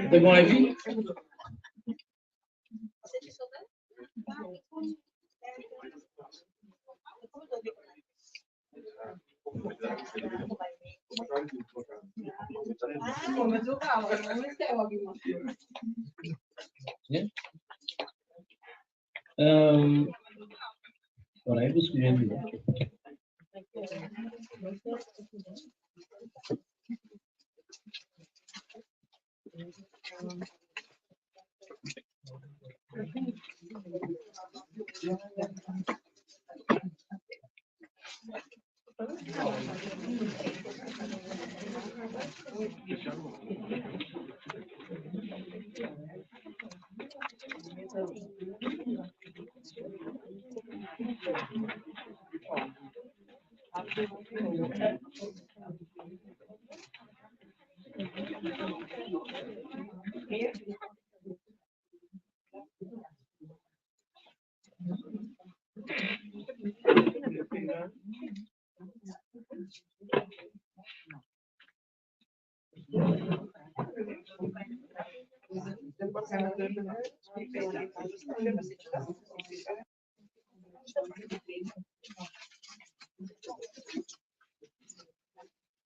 Ta bon Ivy? Yeah. Um, por ahí busco bien.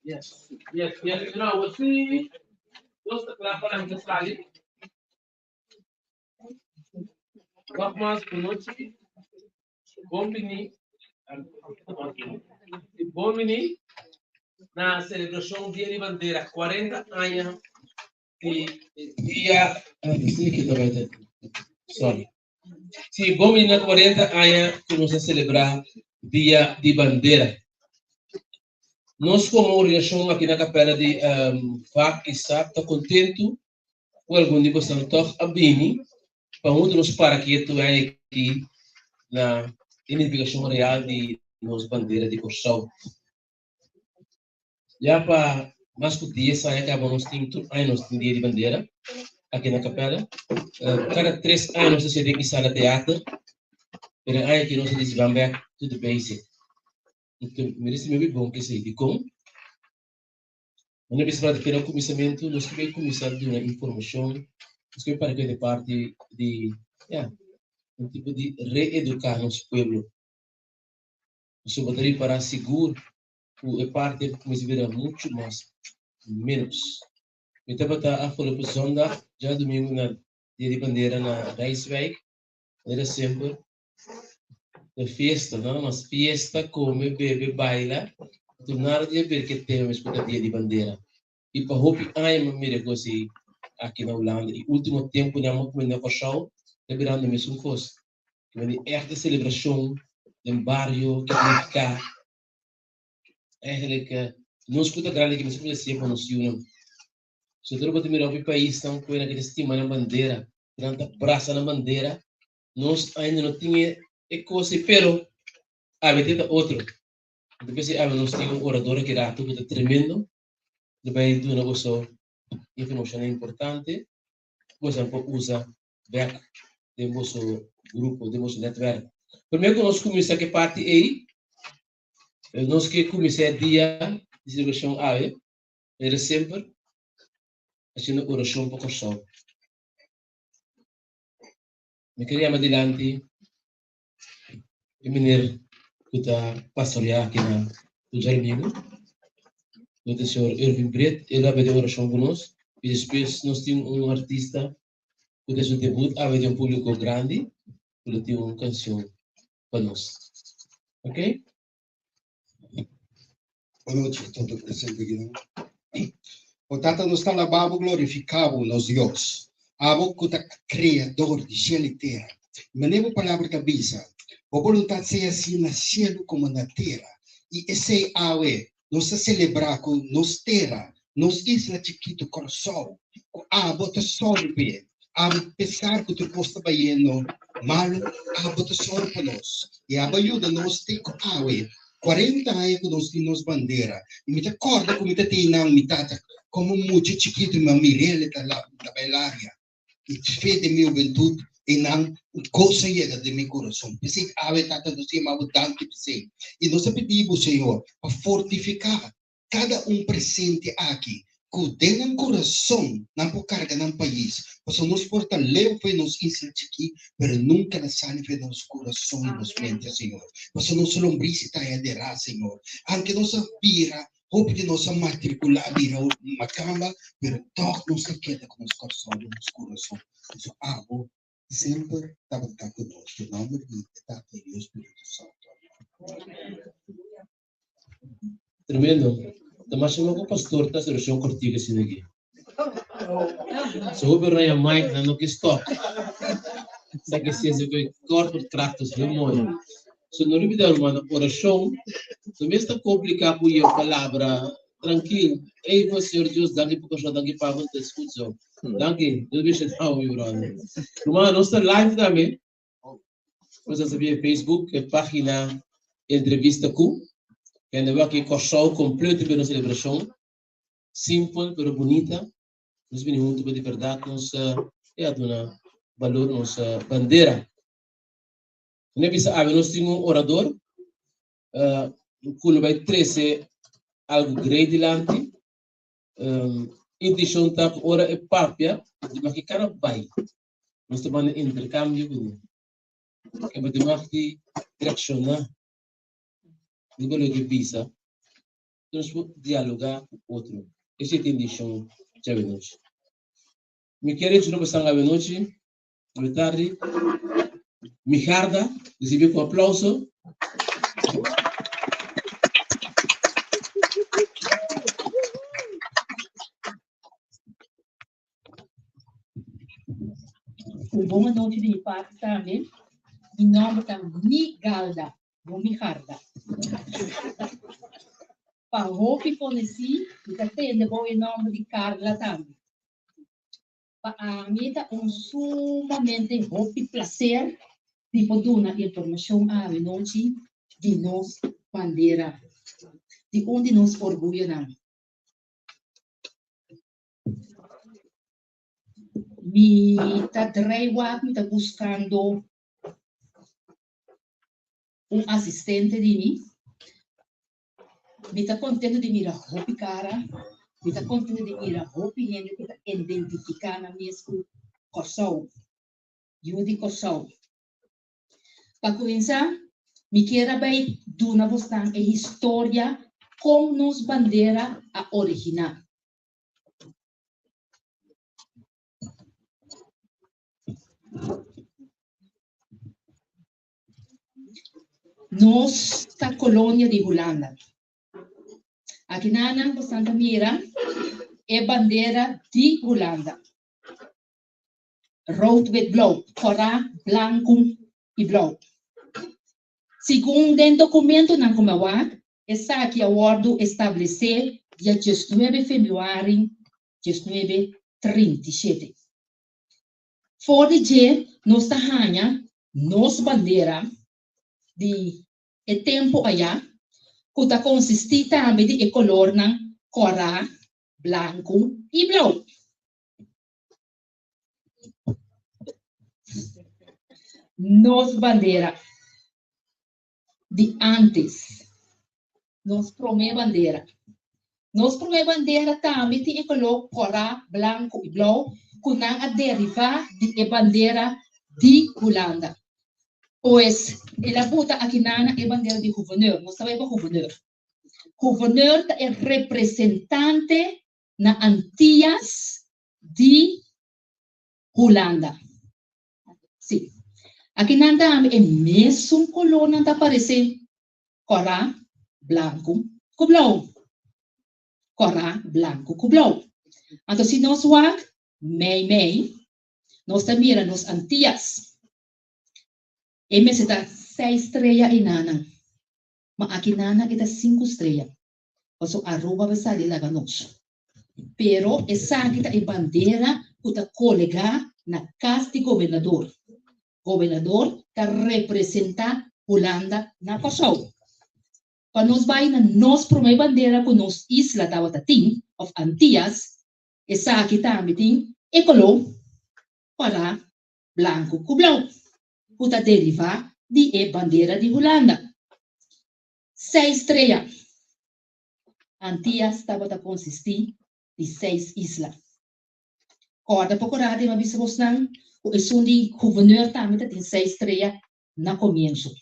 Yes, yes, yes. No, we see. Nos ta kla pa nan sali. Nogmaals, bonochi. Bon bini. Bon bini na selebrashon Dia di Bandera, 40 aña di dia. Sorry. Sí, bon bini na 40 aña ku nos a selebrá Dia di Bandera. Nos komo organisashon aki na kapela di vak i sap ta kontentu ku algun di bosonan tòg a bini pa huntu nos para ketu aki na identifikashon real di nos bandera di Kòrsou. Ya pa mas ku dies aña kaba nos tin tur aña nos tin dia di bandera aki na kapela. Kada tres aña nos ta hasi den Isala Theater, pero e aña aki nos a disi ban bek to the basic. Anto mi risibi hopi bon kesei. Dikon? Nos a bisa para di na kuminsamentu nos ke bai kuminsá duna informashon, nos ke bai para ku e parti di ya un tipo di reeduká nos pueblo. Pasobra bo ta ripará sigur ku e parti a kuminsá bira muchu mas ménos. Mi tabata afgelopen zondag, djadumingu na Dia di Bandera na Rijswijk, manera semper, ta fiesta, no? Mas fiesta, kome, bebe, baila, anto nada di haber ku e tema mes ku ta Dia di Bandera. I pa hopi aña mi a mira e kos ei aki na Hulanda i último tempunan mi a kuminsá na Kòrsou ta birando mesun kos. Ki mende ègt e selebrashon den bario ke nifiká eigenlijk nos ku ta grandi aki mester kuminsá siña pa nos yunan. Sotor bo ta mira hopi paisnan ku nan ke ta stima nan bandera, ku nan ta brasa nan bandera, nos ainda no tin e kos ei pero awe ta otro. Anto p'esei awe nos tin un orador aki rato ku ta tremendo, lo bai duna boso informashonnan importante ku boso por usa bek den boso grupo, den boso netwerk. Promé ku nos kuminsá ku e parti ei, nos ke kuminsá e dia di selebrashon awe, manera semper, hasiendo orashon pa Kòrsou. Mi ke yama dilanti e meneer ku ta pastoreá aki na Djadumingu, ku ta señor Irving Britt, el a bini orashon ku nos i despues nos tin un artista ku ta su debut awe den un públiko grandi ku lo tin un kanshon pa nos. Ok? Bonochi a todo presente akinan. O Tata, nos ta alabá bo, glorifiká bo, nos Dios, abo ku ta Kreador di shelu i tera. Manera bo Palabra ta bisa, Bo boluntat sea así na shelu komo na tera. I esei awe nos ta selebrá ku nos tera, nos isla chikitu Kòrsou, ku abo ta sòru p'e. Abo, pesar ku tur kos ta bayendo malu, abo ta sòru pa nos i abo a yuda nos te ku awe. Kuarenta aña ku nos tin nos bandera i mi ta kòrda ku mi ta tei nan mi tata komo mucha chikitu mi a mir'el e ta bai laria i fe den mi hubentut. I nan goso a yega den mi kurason. P'esei awe, Tata, nos ta yama bo danki p'esei. I nos ta pidi bo, Señor, pa fortifiká kada un presente aki, ku den nan kurason nan por karga nan pais. Pasobra nos por ta leu for di nos isla chikí, pero nunka na sali for di nos kurason i nos mente, Señor. Pasobra nos lombrisi ta aya derá, Señor. Anke nos a bira Hopi di nos a matrikulá bira makamba, pero tòg nos ta keda ku nos kòrsou den nos kurason. Pasobra abo semper tabata ku nos. Den nòmber di e Tata, Yu i Spiritu Santu. Amèn. Tremendo. Ta masha loco pastor ta haci oracion cortico asina aki. So hopi raya mic nan no ke stop. Sa ke si cu kort por krachtig heel mooi. So no olbida ruman oracion no mes ta complica cu je palabra trankil. Ey Señor Dios danki pa cosnan danki pa bo ta goed zo. Danki. Dios bendiciona mi brother. Ruman nos ta live tambe. Nos ta via Facebook e pagina Entrevista Cu. Kende wak e Kòrsou completo riba nos celebracion. Simpel pero bunita. Nos bini hunto pa di berdad nos ya duna balor nos bandera. Mi a bisa awe nos tin un orador cu lo bay trece algo great dilanti. Intencion ta cu ora e papia di maki cara bay. Nos ta manda intercambio cu e bo tin mag di reacciona riba loke bisa. Nos por dialoga cu otro. Esey ta intencion djawe nochi. Mi kier introduci boso awe nochi, awe tardi, Migarda, ricibi cu aplauso. Un bon anochi di mi parti tambe. Mi nomber ta Migalda, no Migarda. Pa hopi konosí, mi ta tende bou e nomber di Carla tambe. Pa ami ta un sumamente hopi placer di por duna informacion awe nochi di nos bandera, di un di nos orguyonan. Mi ta drei wak, mi ta buskando un asistente di mi. Mi ta kontento di mira hopi kara, mi ta kontento di mira hopi hende ku ta identifiká nan mes ku Kòrsou, yu di Kòrsou. Pa kuminsá, mi kier a bai duna bosnan e historia kon nos bandera a originá. Nos ta kolonia di Hulanda. Aki nan bosnan ta mira e bandera di Hulanda. Rood, wit, blauw, kòrá, blanku i blou. Segun den dokumentonan ku mi a wak, esaki a wòrdu establesé dia diesnuebe febrüari 1937. For di dje nos ta haña nos bandera di e tempu ayá, ku ta konsistí tambe di e kolornan kòrá, blanku i blou. Nos bandera di antes, nos promé bandera. Nos promé bandera tambe tin e koló kòrá, blanku i blou ku nan a derivá di e bandera di Hulanda. Pues, el a buta akinana e bandera di guverneur. Nos ta bai pa guverneur. Guverneur ta e representante na Antias di Hulanda. Sí. Aki nan tambe e mesun kolornan ta aparesé, kòrá, blanku ku blou. Kòrá, blanku ku blou. Anto si nos wak mei mei, nos ta mira nos Antias. E mester ta seis strea enanan, ma aki nanan e ta sinku strea. Paso Aruba a sali laga nos. Pero esaki ta e bandera ku ta kolegá na kas di gobernador. Gobernador ta representá Hulanda na Kòrsou. Pa nos bai na nos promé bandera ku nos isla tabata tin, òf Antias, esaki tambe tin e koló kòrá, blanku ku blou, ku ta derivá di e bandera di Hulanda. Seis strea. Antias tabata konsistí di seis isla. Kòrda poko rato i mi a bisa bosnan ku esun di guverneur tambe ta tin seis strea na komienso.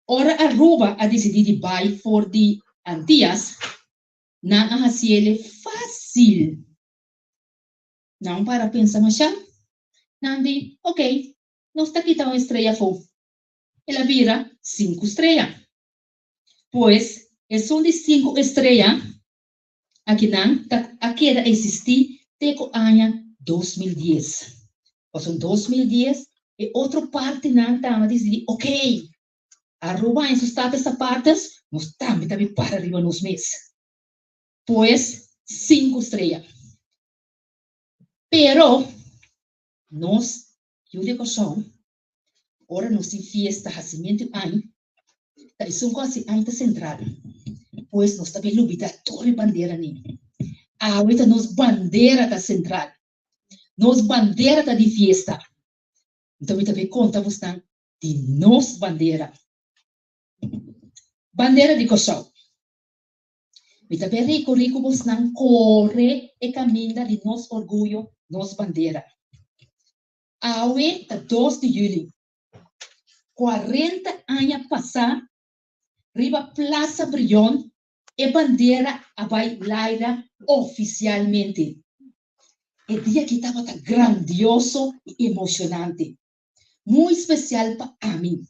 Ora Aruba a disidí di bai for di Antias, nan a hasiele fásil. Nan para pensa mashá. Nan di, Ok, nos ta kita un estrea afó. El a bira sinku strea. Pues, esun di sinku estrea akinan ta a keda eksistí te ku aña 2010. Pasobra 2010 e otro partinan tambe a disidí, Ok, Aruba haña su status apartes, nos tambe ta bin para riba nos mes. Pues, sinku strea. Pero, nos yu di Kòrsou, ora nos tin fiesta hasimentu añ, ta esun ku hasi añ ta sentral. Pues nos ta bin lubidá tur e bandera ni. Awe ta nos bandera ta sentral. Nos bandera ta di fiesta. Nton mi ta bin konta bosnan di nos bandera. Bandera di Kòrsou. Mi ta bin rekorí ku bosnan kore e kaminda di nos orguyo, nos bandera. Awe ta 2 di juli. 40 aña pasá riba Plaza Brion e bandera a bai laira ofisialmente. E dia aki tabata grandioso i emoshonante. Muy spesial pa ami.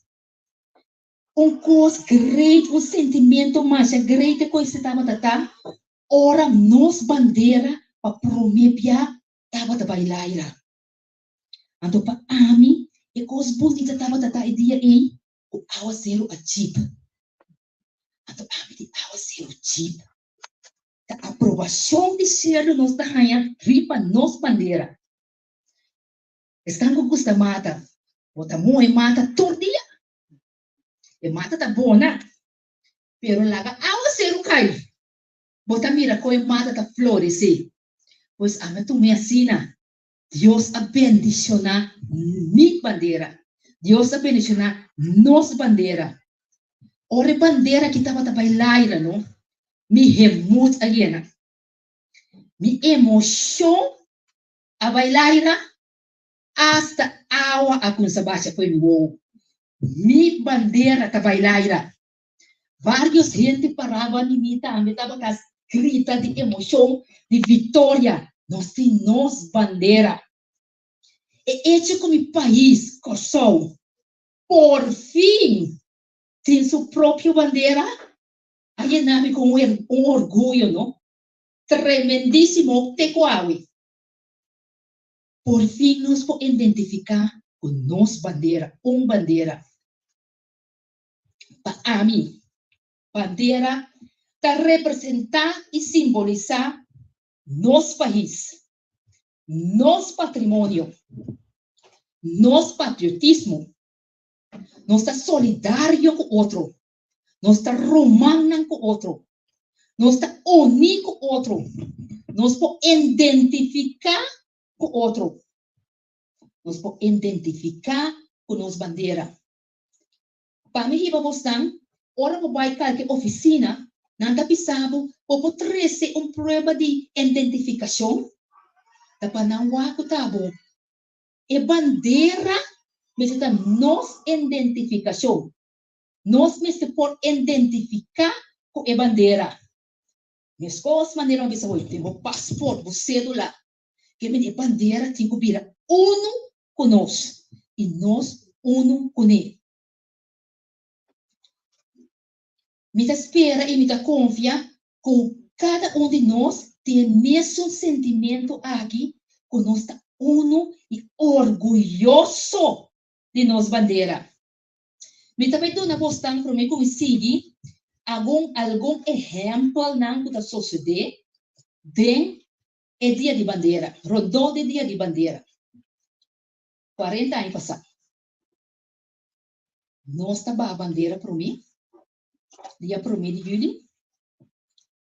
Un kos great, un sentimento masha great e koe tabata ta ora nos bandera pa promé bia tabata bai laira. Anto pa ami e kos bunita tabata ta e dia ei ku awaseru a chip. Anto ami di awaseru chip ta aprobashon di shelu nos ta haña riba nos bandera. Esnan ku gusta mata, bo ta mohe mata tur dia. E mata ta bona, pero laga awaseru kai, bo ta mira kon e mata ta floresé. Pues ami a tum'é asina. Dios a bendishoná mi bandera. Dios a bendishoná nos bandera. Ora e bandera aki tabata bai laira, no, mi hemut a yena. Mi emoshon a bai laira, asta awa a kuminsá basha fo'i mi wowo. Mi bandera ta bai laira. Vários hende pará banda di mi tambe tabata grita di emoshon, di viktoria, Nos tin nos bandera! E echo ku mi pais, Kòrsou, porfin tin su propio bandera a yena mi ku un orguyo, no? Tremendísimo te ku awe. Porfin nos por identifiká ku nos bandera, un bandera. Pa ami, bandera ta representá i simbolisá nos pais, nos patrimonio, nos patriotismo. Nos ta solidario ku otro, nos ta rumannan ku otro, nos ta uní ku otro, nos por identifiká ku otro, nos por identifiká ku nos bandera. Pa mi hiba bosnan, ora bo bai kalke ofisina, nan ta bisa bo, bo por trese un prueba di identifikashon? Ta pa nan wak ku ta bo. E bandera mester ta nos identifikashon. Nos mester por identifiká ku e bandera. Meskos manera bo bisa bo tin bo pasport, bo sédula, ke mester e bandera tin ku bira unu ku nos i nos unu kuné. Mi ta spera i mi ta konfia ku kada un di nos tin e mesun sentimentu aki ku nos ta unu i orguyoso di nos bandera. Mi ta bai duna bosnan promé ku mi sigui algun algun ehèmpelnan ku ta sosodé den e dia di bandera, rondó di dia di bandera, 40 aña pasá. Nos ta baha bandera promé, dia promé di juli,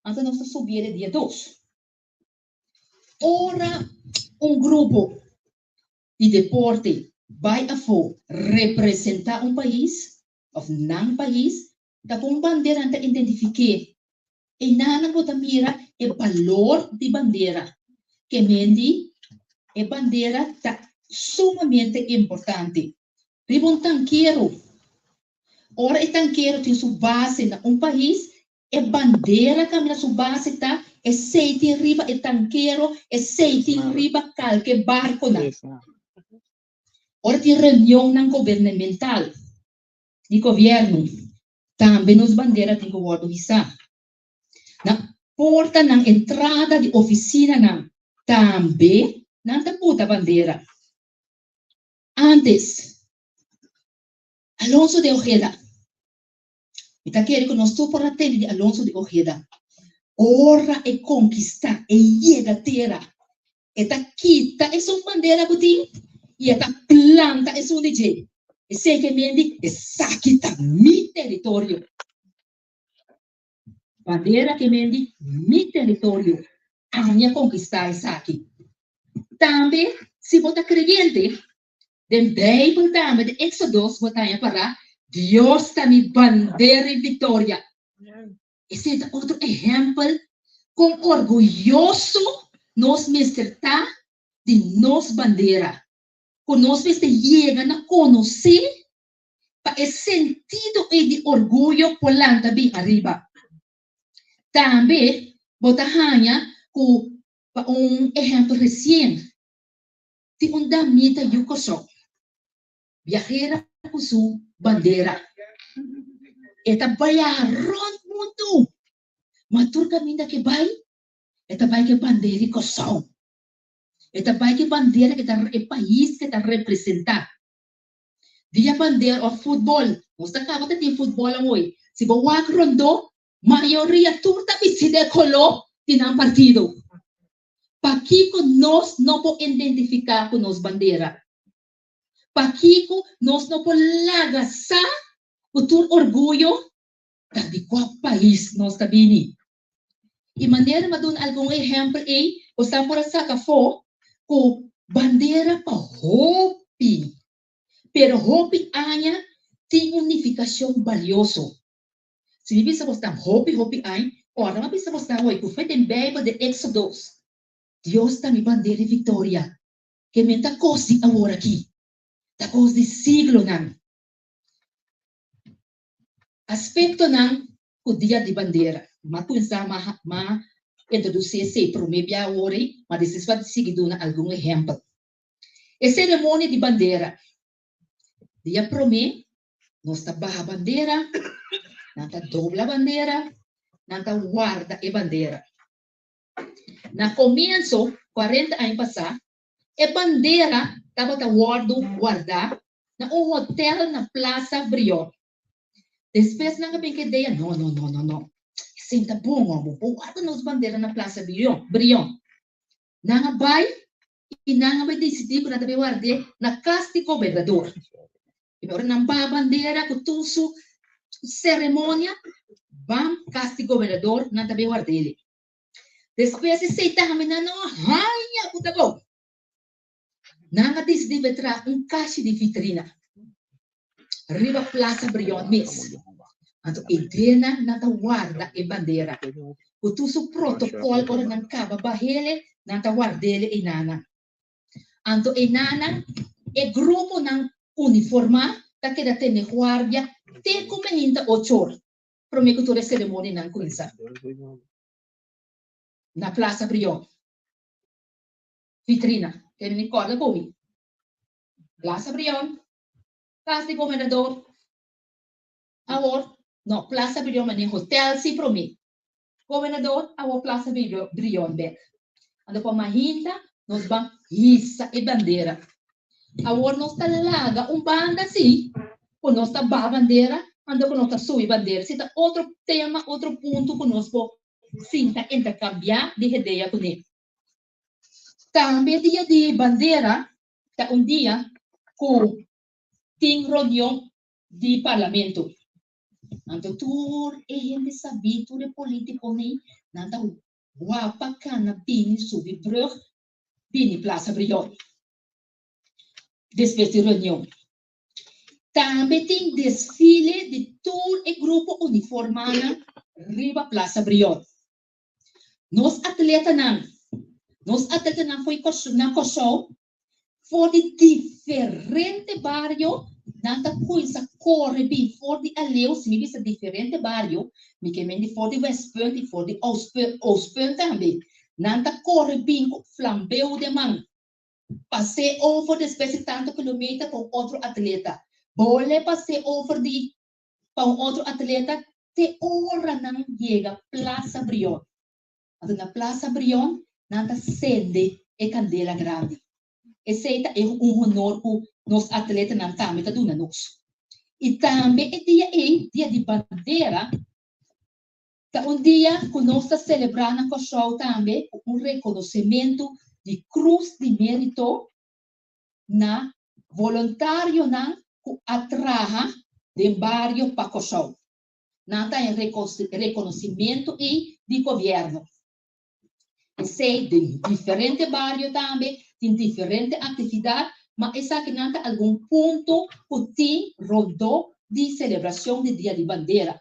anto nos ta subié dia 2. Ora un grupo. di deporte bai afó representá un pais òf nan pais, ta ku un bandera nan ta identifik'é. Einan bo ta mira e balor di bandera. Ke men di e bandera ta sumamente importante. Riba un tankero, ora e tankero tin su base na un pais, E bandera kaminda su base ta, esei tin riba e tankero, esei tin riba kalke barkonan. Ora tin reunionnan gobernemental di gobièrnu, tambe nos bandera tin ku wòrdu hisá. Na portanan, entrada di ofisinanan, tambe nan ta buta bandera. Ántes, Alonso de Ojeda. Mi ta kere ku nos tur por a tende di Alonso de Ojeda. Ora e konkistá, e yega tera, e ta kita esun bandera ku tin i e ta planta esun di dje. Esei ke men di, Esaki ta mi teritorio. Bandera ke men di, Mi teritorio. Ami a konkistá esaki. Tambe, si bo ta kreyente, Den Bijbel tambe, den Exodos, bo ta haña pará, Dios ta mi bandera i viktoria. Esei ta otro ehèmpel kon orguyoso nos mester ta di nos bandera, ku nos mester yega na konosé pa e sentido ei di orguyo por lanta bin ariba. Tambe bo ta haña ku, pa un ehèmpel resien, Tin un damita yu Kòrsou, biahera ku su bandera. E ta baiaha rònt mundu, ma tur kaminda ku e bai, e ta bai ku e bandera di Kòrsou. E ta bai ku e bandera ku ta e pais ku e ta representá. Dia bandera òf futbòl, nos ta kaba ta tin futbòl awor. Si bo wak rondó, mayoria tur ta bisti den e koló di nan partido. Pakiko nos no por identifiká ku nos bandera? Pakiko nos no por laga sa ku tur orguyo ta di kua pais nos ta bini? I manera mi a duna algun ehèmpel ei, boso por a saka afó ku bandera pa hopi, pero hopi aña tin un nifikashon balioso. Si mi bisa bos tan hopi hopi añ, ora mi a bisa bos tan hoy ku fe den Bijbel den Exodos, Dios ta mi bandera di victoria, ke men ta kos di awor aki, ta kos di siglonan. Aspektonan ku dia di bandera. Mi a kuminsá ma ma introdusí esei promé bia awor ei, ma despues mi a sigui duna algun ehèmpel. E seremonia di bandera. Dia promé Nos ta baha bandera, nan ta dobla bandera, nan ta warda e bandera. Na komienso, 40 aña pasá, e bandera tabata wòrdu wardá na un hotèl na Plaza Brion. Despues nan a bin ku e idea, no, no, no, no, no, esei ta bon, bo por warda nos bandera na Plaza Brion. Nan a bai i nan a bai disidí ku nan ta bai ward'é na kas di gobernador. I ora nan baha bandera ku tur su seremonia, bam kas di gobernador nan ta bai ward'é. Despues esei tambe nan no a haña ku ta bon. Nan a disidí bai traha un kashi di vitrina riba Plaza Brion mes. Anto e denan nan ta warda e bandera ku tur su protokòl ora nan kaba bahele nan ta wardele einanan. Anto einanan e gruponan uniformá ta keda tene guardia te ku mehinta ochor promé ku tur e seremonianan kuminsá na Plaza Brion. Vitrina, kende mi kòrda ku mi. Plaza Brion, kas di gobernador. Awor, no, Plaza Brion mane hotel si promé. Gobernador, awor Plaza Brion bek. Anto pa mahinta nos ban hisa e bandera. Awor nos ta laga un banda si ku nos ta baha bandera, anto ku nos ta subi bandera. Si ta otro tema, otro punto ku nos por sinta interkambiá di hedea kuné. Tambe dia di bandera ta un dia ku tin reunion di parlamento. Anto tur e hende sabí, tur e polítikonan, nan ta wapa kana bini subi brùg bini Plaza Brion. Despues di reunion. Tambe tin desfile di tur e grupo uniformánan riba Plaza Brion. Nos atletanan, nos atletanan fo'i na Kòrsou, for di diferente bario, nan ta kuinsa kore bin for di aleu, si mi bisa diferente bario, mi ke men di for di Westpunt i for di Oostpunt tambe. Nan ta kore bin ku flambeu den man. Pas'é over despues di tantu kilometer pa un otro atleta. Bole pas'é over di pa un otro atleta te ora nan yega Plaza Brion. Anto na Plaza Brion nan ta sende e kandela grandi. Esei ta e un honor ku nos atletanan tambe ta duna nos. I tambe e dia ei, Dia di Bandera, ta un dia ku nos ta selebrá na Kòrsou tambe ku un rekonosementu di Krus di Mérito na voluntarionan ku a traha den bario pa Kòrsou. Nan ta haña rekonosimentu ei di gobièrnu. Esei den diferente bario tambe tin diferente aktividat, ma esakinan ta algun punto ku tin rondó di selebrashon di Dia di Bandera.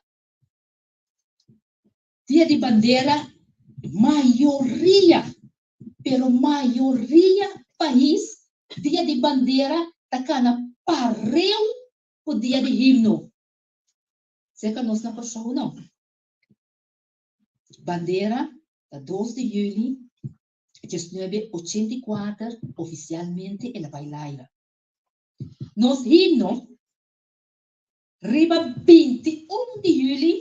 Dia di Bandera mayoria pero mayoria pais Dia di Bandera ta kana pareu ku Dia di Himno. Serka nos na Kòrsou no. Bandera ta dos di yüli 1984 ofisialmente el a bai laira. Nos himno riba 21 di yüli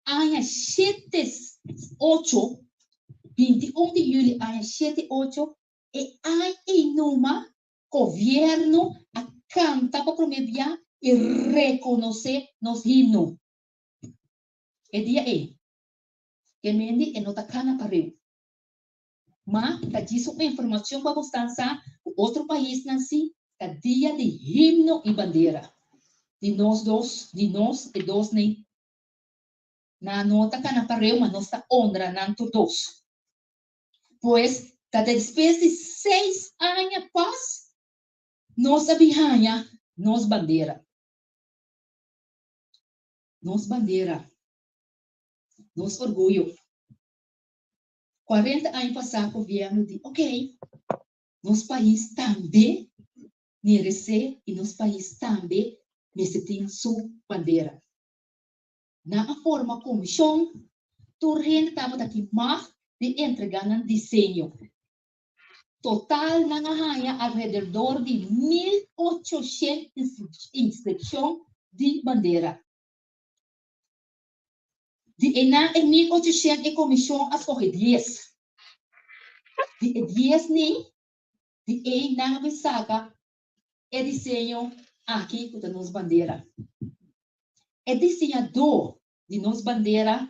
aña shete ocho, 21 di yüli aña shete ocho, e aña ei numa gobièrnu a kanta pa promé bia i rekonosé nos himno. E dia ei, ke mende e no ta kana pareu. Ma ta djis un informacion pa bosnan sa cu otro paisnan si ta dia di himno y bandera. Di nos dos, di nos e dos nei. Nan no ta kana pareu ma nos ta honra nan tur dos. Pues ta despues di seis aña pas nos a bin haña nos bandera. Nos bandera. Nos orguyo. 40 aña pasá gobièrnu di ok, nos pais tambe meresé i nos pais tambe mester tin su bandera. Nan a forma komishon, tur hende tabata ki mag di entregá nan diseño. Total nan a haña alrededor di 1800 inskripshon di bandera. Di e nan e 1800 e komishon a skohe dies. Di e dies nin, di ei nan a bin saka e diseño aki ku ta nos bandera. E diseñadó di nos bandera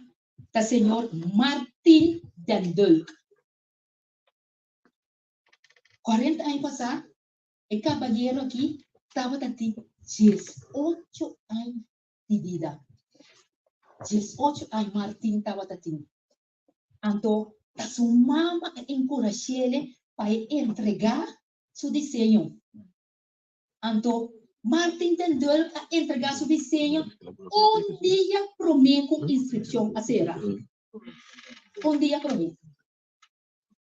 ta señor Martin den Dulk. 40 aña pasá e kabayero aki tabata tin 18 aña di bida. 18 aña Martin tabata tin. Anto ta su mama a enkurash'ele pa e entregá su diseño. Anto Martin den Dulk a entregá su diseño un dia promé ku inskripshon a sera. Un dia promé.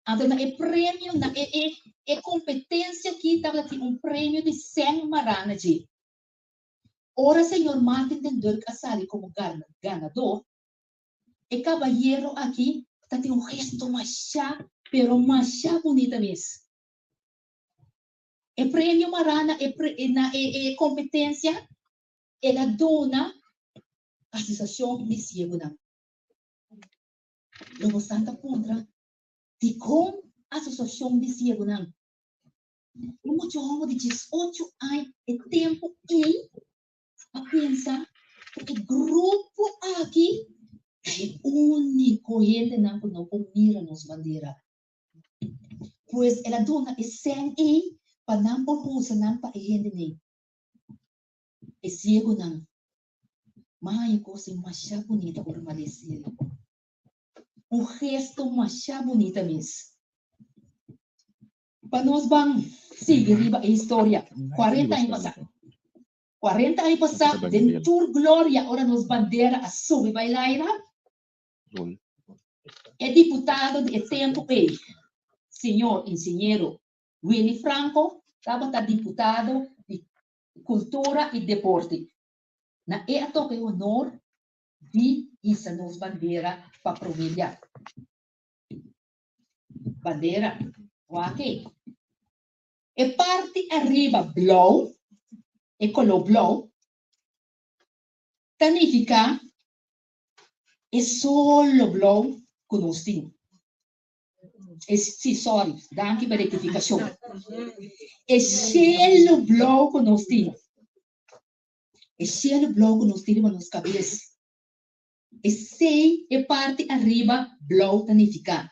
Anto na e premio, na e e e kompetensia aki tabata tin un premio di sèn marana dje. Ora señor Martin den Dulk a sali komo ganadó, e kabayero aki ta tin un gesto masha, pero masha bunita mes. E premio mará na e na e e kompetensia el a duna Asosiashon di Siegunan. Lo bosan ta puntra, Dikon Asosiashon di Siegunan? Un mucha hòmber di 18 aña e tempu ei a pensa ku e grupo aki ta e úniko hendenan ku no por mira nos bandera. Pues el a duna e sèn ei pa nan por usa nan pa e hendenan, e siegunan. M'a haña kos ei masha bunita ora m'a lesa ei. Un gesto masha bunita mes. Pa nos ban sigui riba e historia, 40 aña pasá. 40 aña pasá, den tur gloria, ora nos bandera a subi bai laira, e diputado di e tempu ei, señor ingeniero Willy Franco, tabata diputado di Kultura i Deporte. Na e a toka e honor di hisa nos bandera pa promé bia. Bandera, wak ei. E parti ariba blou, e koló blou, ta nifiká e solo blou ku nos tin. E, sí, sorry, danki pa rektifikashon. E shelu blou ku nos tin. E shelu blou ku nos tin riba nos kabes. Esei e parti ariba blou ta nifiká.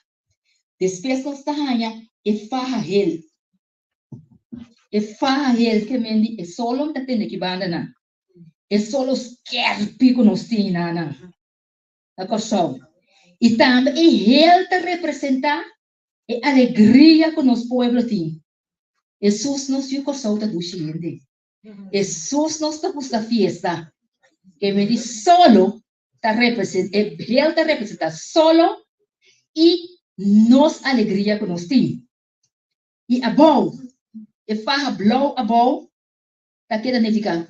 Despues nos ta haña e faha hel. E faha hel ke men di e solo mi ta tende ki bandanan. E solo skerpi ku nos tin nanan na Kòrsou. I tambe e hel ta representá e alegria ku nos pueblo tin. Hesus nos yu Kòrsou ta dushi hende. Hesus nos ta gusta fiesta. Ke men di solo ta represent e hel ta representa solo i nos alegria ku nos tin. I abou, e faha blou abou ta keda nifiká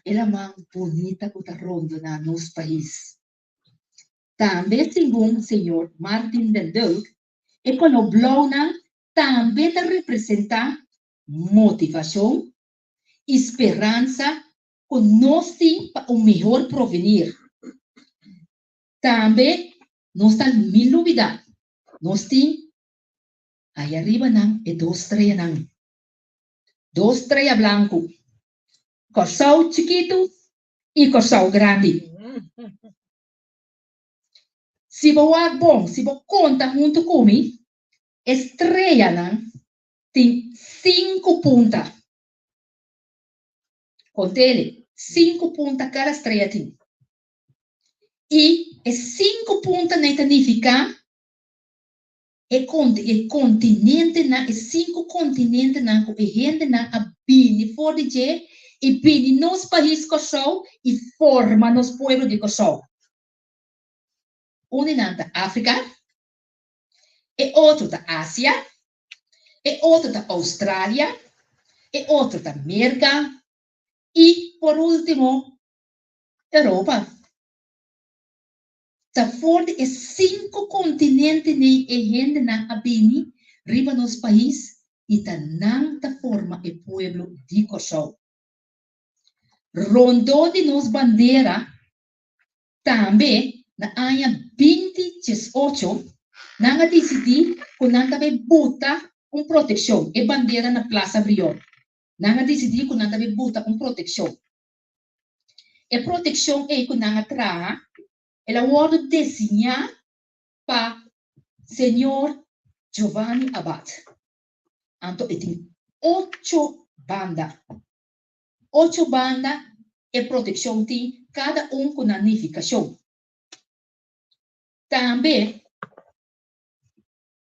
e laman bunita ku ta rondona nos pais. Tambe segun señor Martin den Dulk, e koló blounan tambe ta representá motivashon i speransa ku nos tin pa un mihor provenir. Tambe nos ta mi lubida, nos tin aya riba nan e dos streanan, dos strea blanku, Kòrsou chikitu i Kòrsou grandi. Si bo wak bon, si bo konta huntu ku mi, e streanan tin sinku punta. Kontele, sinku punta kada strea tin. I e sinku puntanan ta nifiká e e kontinentenan, e sinku kontinentenan ku e hendenan a bini for di dje i bini nos pais Kòrsou i forma nos pueblo di Kòrsou. Un di nan ta Afrika, e otro ta Asia, e otro ta Australia, e otro ta Merka i por último Europa. Ta for di e sinku kontinentenan e hendenan a bini riba nos pais i ta nan ta forma e pueblo di Kòrsou. Rondó di nos bandera Tambe na aña binti diesocho nan a disidí ku nan ta bai buta un protekshon, e bandera na Plaza Brion. Nan a disidí ku nan ta bai buta un protekshon. E protekshon ei ku nan a traha, el a wòrdu desiñá pa señor Giovanni Abad. Anto e tin ocho banda. Ocho banda e protekshon tin kada un ku nan nifikashon. Tambe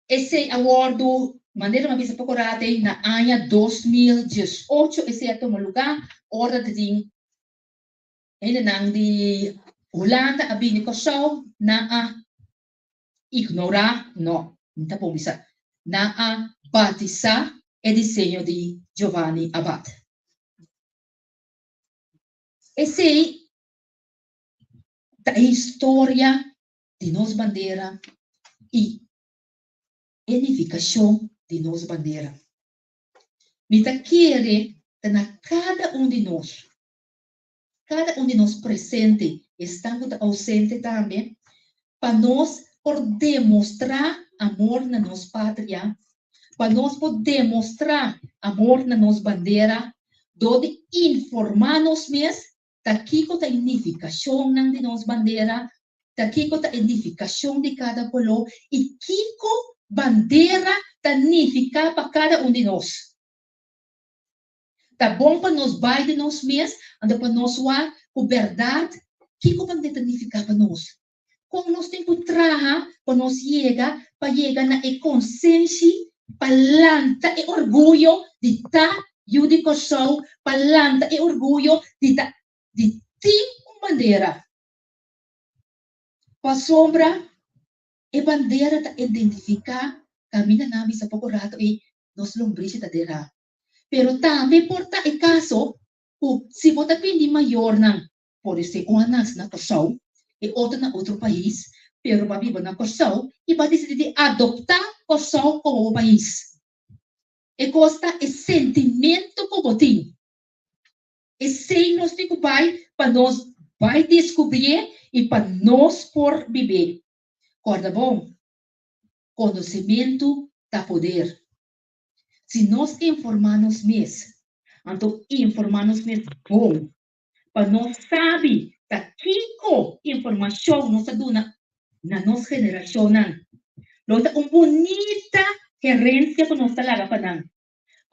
esei a wòrdu, manera mi a bisa poko rato ei, na aña 2018 esei a tuma lugá ora ta tin hendenan di Hulanda a bini Kòrsou, nan a ignorá, no, mi ta por bisa, nan a batisá e diseño di Giovanni Abad. Esei ta e historia di nos bandera i e nifikashon di nos bandera. Mi ta kere ta na kada un di nos, kada un di nos presente, esnan ku ta ousente tambe, pa nos por demostrá amor na nos patria, pa nos por demostrá amor na nos bandera dor di informá nos mes ta kiko ta e nifikashonnan di nos bandera, ta kiko ta e nifikashon di kada koló i kiko bandera ta nifiká pa kada un di nos. Ta bon pa nos bai di nos mes, anto pa nos wak ku bèrdat kiko bandera ta nifiká pa nos. Kon nos tin ku traha pa nos yega pa yega na e konsenshi Pa lanta e orguyo di ta yu di Kòrsou, pa lanta e orguyo di ta di tin un bandera. Pasobra e bandera ta identifiká kaminda nan a bisa poko rato ei nos lombrishi ta derá. Pero tambe por ta e kaso ku si bo ta bini mayornan Pode ser un a nace na Kòrsou, e otro na otro pais, pero bo a biba na Kòrsou i bo a disidí di adoptá Kòrsou komo bo pais. E kos ta e sentimento ku bo tin. Esei nos tin ku bai pa nos bai deskubrié i pa nos por bib'é. Kòrda bon, konosementu ta poder. Si nos informá nos mes, anto informá nos mes bon, pa nos sabi ta kiko informashon nos ta duna na nos generashonnan. Lo ta un bunita herensia ku nos ta laga pa nan.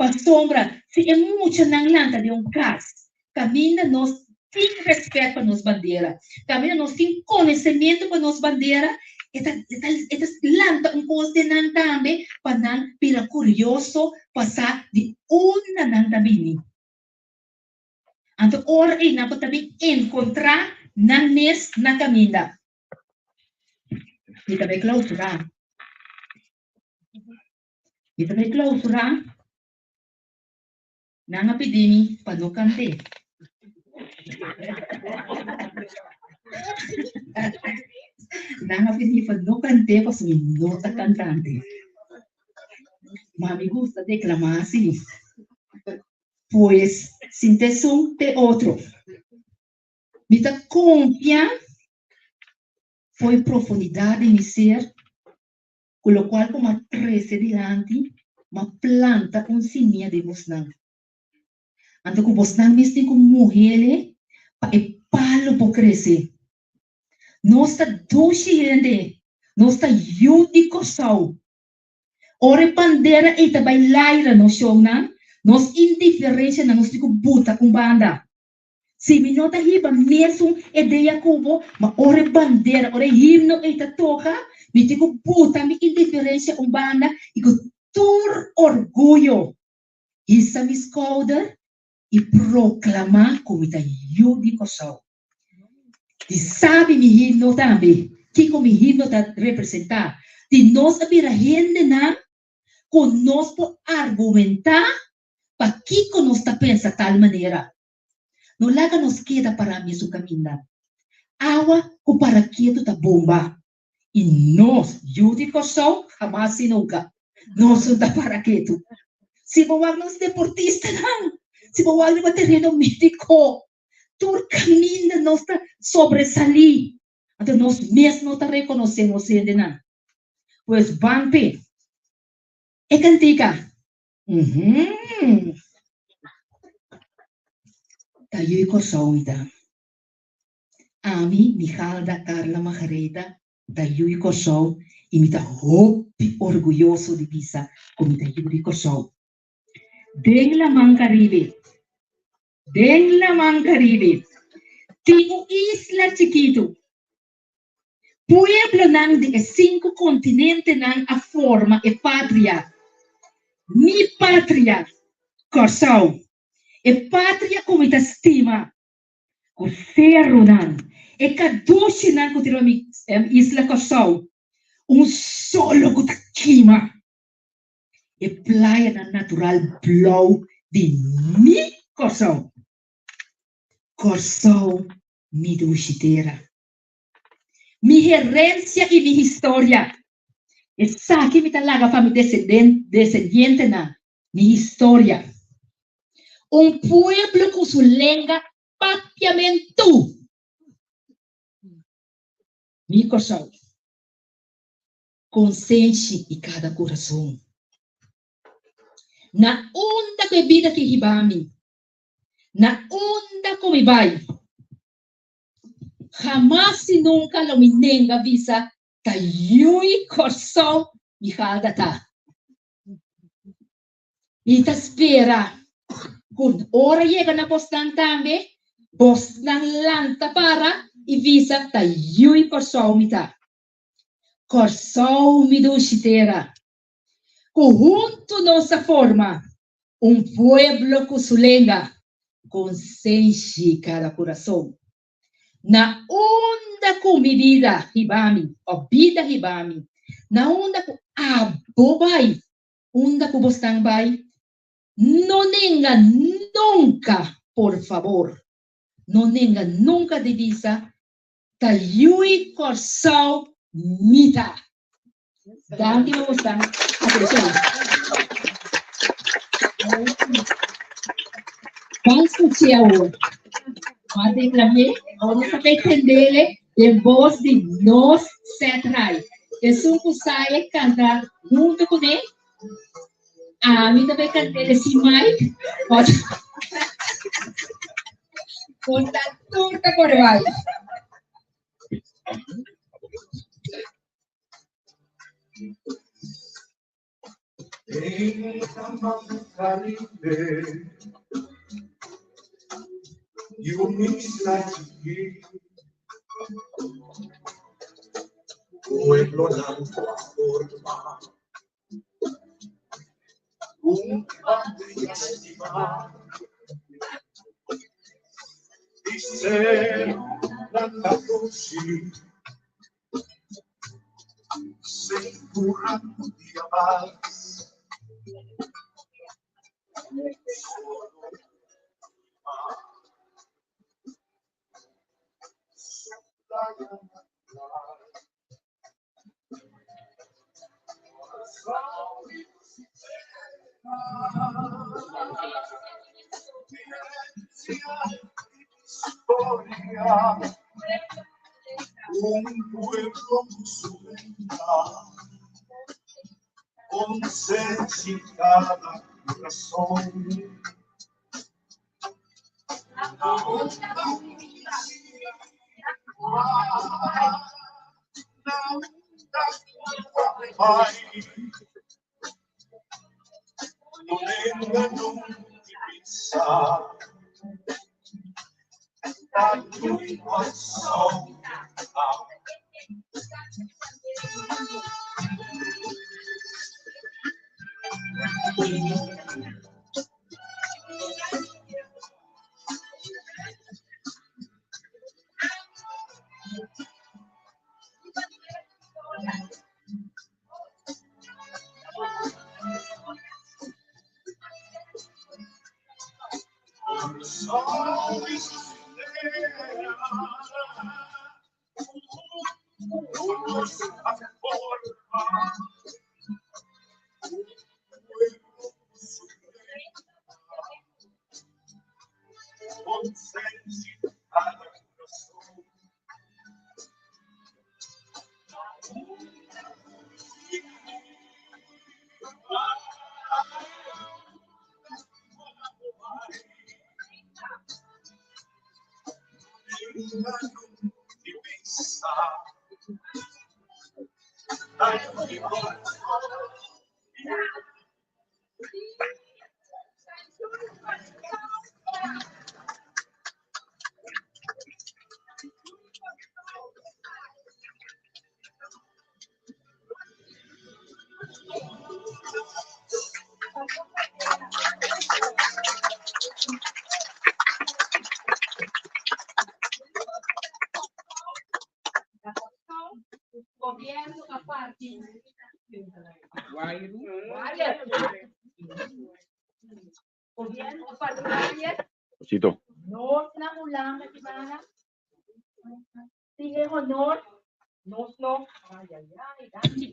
Pasobra si e muchanan lanta den un kas kaminda nos tin rèspèt pa nos bandera, kaminda nos tin konosementu pa nos bandera, e ta e ta e ta lanta un kos den nan tambe pa nan bira kurioso pa sa di unda nan ta bini. Anto ora ei nan por ta bin enkontrá nan mes na kaminda. Mi ta bai klausurá. Mi ta bai klausurá. Nan a pidi mi pa no kant'é. Nan a pidi mi pa no kant'é pasobra mi no ta kantante. Ma mi gusta deklamá si. Pues, sin t'esun t'e otro. Mi ta konfia fo'i profundidat di mi ser ku lokual ku m'a trese dilanti, m'a planta un simia den bosnan. Anto ku bosnan mes tin ku muhele pa e palu por krese. Nos ta dushi hende, nos ta yu di Kòrsou. Ora e bandera ei ta bai laira nos shownan, nos indiferencianan nos tin cu buta un banda. Si mi no ta hiba mesun idea cu bo, ma ora e bandera, ora e himno ei ta toca, mi tin cu buta mi indiferencia un banda y cu tur orguyo hisa mi schouder y proclama cu mi ta yu di Corsou. Di sabi mi himno tambe, kiko mi himno ta representá. Di nos a bira hendenan ku nos por argumentá pakiko nos ta pensa tal manera. No laga nos keda pará mesun kaminda. Awa ku para ketu ta bomba. I nos, yu di Kòrsou, hamas i nunka nos no ta para ketu. Si bo wak nos deportistanan, si bo wak riba tereno médiko, Tur kaminda nos ta sobresalí, anto nos mes no ta rekonosé nos hendenan. Pues ban p'e. E kantika, Uhum. Ta yu Kòrsou mi ta. Ami, Mijalda Carla Margaretha, ta yu Kòrsou i mi ta hopi orguyoso di bisa ku mi ta yu di Kòrsou. Den Laman Karibe. Den Laman Karibe tin un isla chikitu. Pueblonan di e sinku kontinentenan a forma e patria. Mi patria, Kòrsou, e patria ku mi ta stima, ku serunan, e kadushinan ku tin riba mi isla Kòrsou, un solo ku ta kima. E playanan natural blou di mi Kòrsou. Kòrsou mi dushi tera. Mi herensia i mi historia. Esaki mi ta laga pa mi desendientenan, mi historia. Un pueblo ku su lenga papiamentu. Mi Kòrsou. Konsenshi i kada kurason. Na unda ku e bida ke hiba mi, na unda ku mi bai, hamas i nunka lo mi nenga bisa ta yui Kòrsou mi halda ta. Mi ta spera ku ora yega na bosnan tambe, bosnan lanta para i bisa ta yui Kòrsou mi ta. Kòrsou mi dushi tera. Ku huntu nos a forma un pueblo ku su lenga, konsenshi kada kurason. Na unda ku mi bida hiba mi, o bida hiba mi, na unda ku abo bai, unda ku bosnan bai, no nenga nunka, por fabor, no nenga nunka di bisa ta Yui Kòrsou mi ta. Danki pa boso atenshon. Ban skuch'é awor. Ban deklam'é, awor nos ta bay tendele den bos di nos Seth Rai. Esun ku sa e kanta huntu kuné, ami ta bay kant'é sin mic. Nos ta tur ta kore bai. En la Caribe y un isla chiquita, pueblo blanco forma un patria estimada. Dice la Lucy, se un día más. Historia, un pueblo su con sed sin cada corazón. No venga nunca pensar tu corazón. Gobierno a parti Gobierno a parti wire. Cito. Nos na Hulanda ki bana. Tin e honor. Nos no. Ay, ay, ay, danki.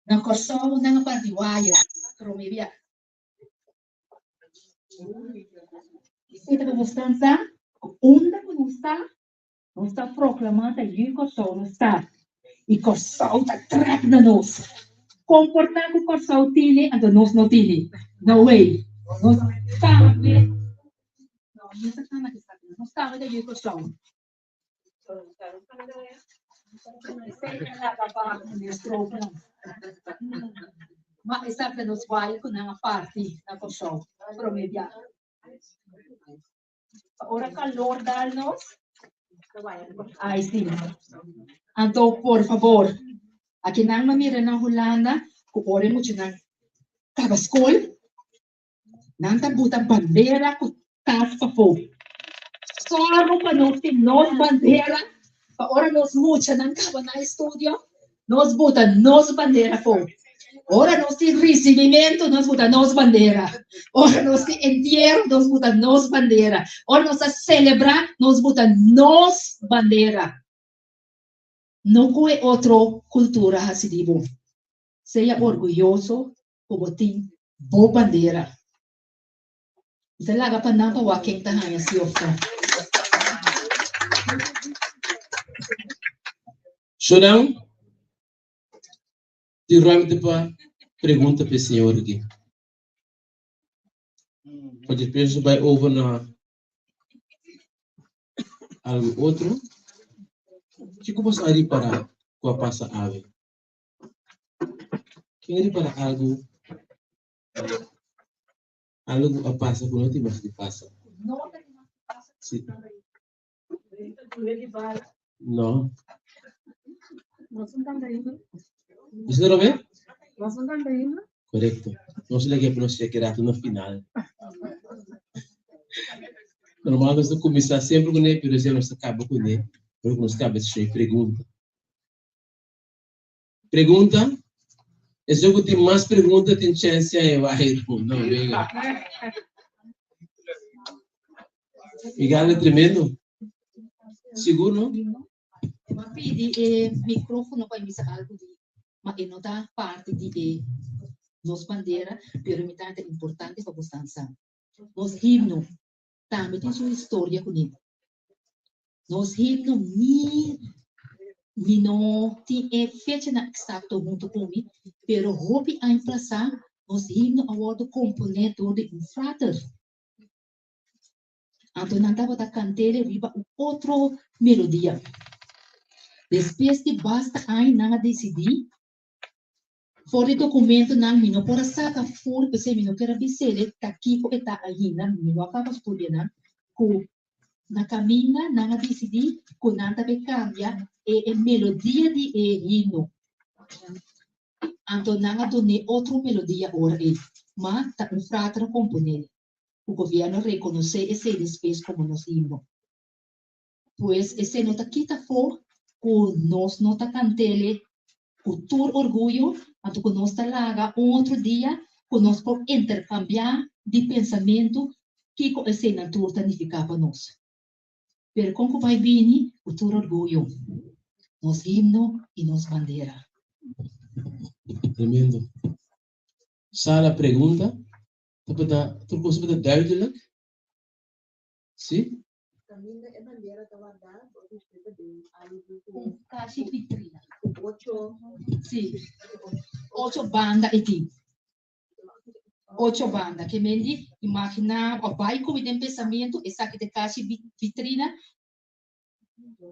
Na Kòrsou nan a parti wire. Prome bia. Esei ta pa bosnan sa ku unda ku nos ta, nos ta proklamá ta yu Kòrsou nos ta. I Kòrsou ta trèk na nos. Komportá ku Kòrsou tini, anto nos no tini. No way. Nos tambe, no, nos ta kana ku esaki. Nos tambe ta yu Kòrsou. Ma esaki ta nos waya ku nan a parti na Kòrsou promé bia. Ora kalor dal nos, ai si. Anto por fabor, aki nan no mira na Hulanda. Ku ora e muchanan kaba skol, nan ta buta bandera ku tas pafó. Sòru pa nos tin nos bandera, pa ora nos muchanan kaba nan estudio, nos buta nos bandera afó. Ora nos tin risibimentu, nos buta nos bandera. Ora nos tin entiero, nos buta nos bandera. Ora nos ta selebrá, nos buta nos bandera. No ku e otro kultura hasi di bo. Sea orguyoso ku bo tin bo bandera. Mi ta laga pa nan pa wak ken ta haña si of no. Showdown tin ruimte pa pregunta p'e señor aki. Pa despues nos bai over na algu otro. Kiko boso a ripará ku a pasa awe? Ken a ripará algu algu ku a pasa ku no tin mas di pasa? Si. No. Bisa Robert? Correcto. Nos lagi pa nos cheque rato na final. Normal nos ta cuminsa sempre cu ne, pero siempre nos ta caba cu ne, pero cu nos caba e pregunta. Pregunta? Esun cu tin mas pregunta tin chance e bai. No, venga. Miguel é tremendo. Sigur, no? Ma pidi e micrófono pa misa algo di, ma e no ta parte di e nos bandera, pero mi ta importante pa bosnan sa. Nos himno tambe tin su historia kuné. Nos himno mi mi no tin e fechanan eksakto huntu ku mi, pero hopi aña pasá nos himno a wòrdu komponé dor di un frater. Anto nan tabata kant'é riba un otro melodia. Despues di basta aña nan a disidí For di dokumentonan mi no por a saka ful, p'esei mi no kier a bis'e ta kiko e ta ainda, mi no a kaba studia nan, ku na kaminda nan a disidí ku nan ta bay kambia e e melodia di e himno. Anto nan a dun'é otro melodia ora ei, ma ta un frater a kompon'é, ku gobièrnu a rekonosé esei despues komo nos himno. Pues esei no ta kita afó ku nos no ta kant'ele ku tur orguyo, anto ku nos ta laga un otro dia ku nos por interkambiá di pensamentu kiko eseinan tur ta nifiká pa nos. Pero kon ku bai bini ku tur orguyo, nos himno i nos bandera. Tremendo. Sara pregunta, Tabata tur kos tabata duidelijk? Sí? Kaminda e bandera ta wardá, bo mester ta den algu ku Un kashi vitrina. ku ocho. Sí, ocho banda e tin. Ocho banda. Ke men di, imaginá bo a bai ku mi den pensamentu, esaki ta e kashi vitrina,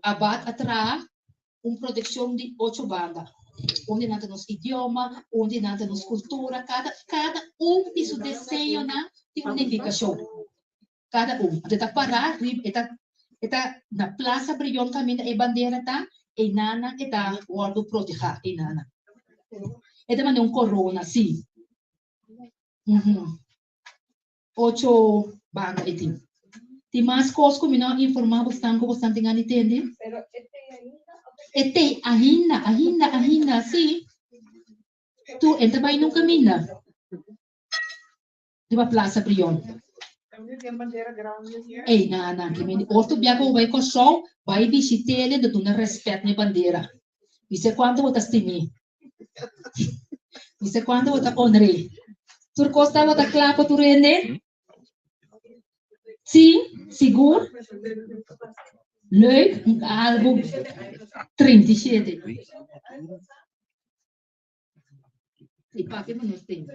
Abat a traha un protekshon di ocho banda. Un di nan ta nos idioma, un di nan ta nos kultura, kada kada un di su deseñonan tin un nifikashon. Kada un. Anto e ta pará riba, e ta e ta na Plaza Brion kaminda e bandera ta, einanan e ta wòrdu protehá, einanan. E ta manda un korona, sí. Ocho banda e tin. Tin mas kos ku mi no a informá bosnan ku bosnan tin gana di tende? Pero e tei ainda of E tei ainda, ainda, ainda, sí. Tur, e ta bai nunka minda riba Plaza Brion. Ey, na, na, ke mende otro bia ku bo bai Kòrsou, bai bishit'é el, duna rèspèt na e bandera. Bisa kuantu bo ta stim'é. Bisa kuantu bo ta honr'é. Tur kos tabata kla pa tur hende? Sí, sigur? Leuk, un algu 37. Sí, papia pa nos tende.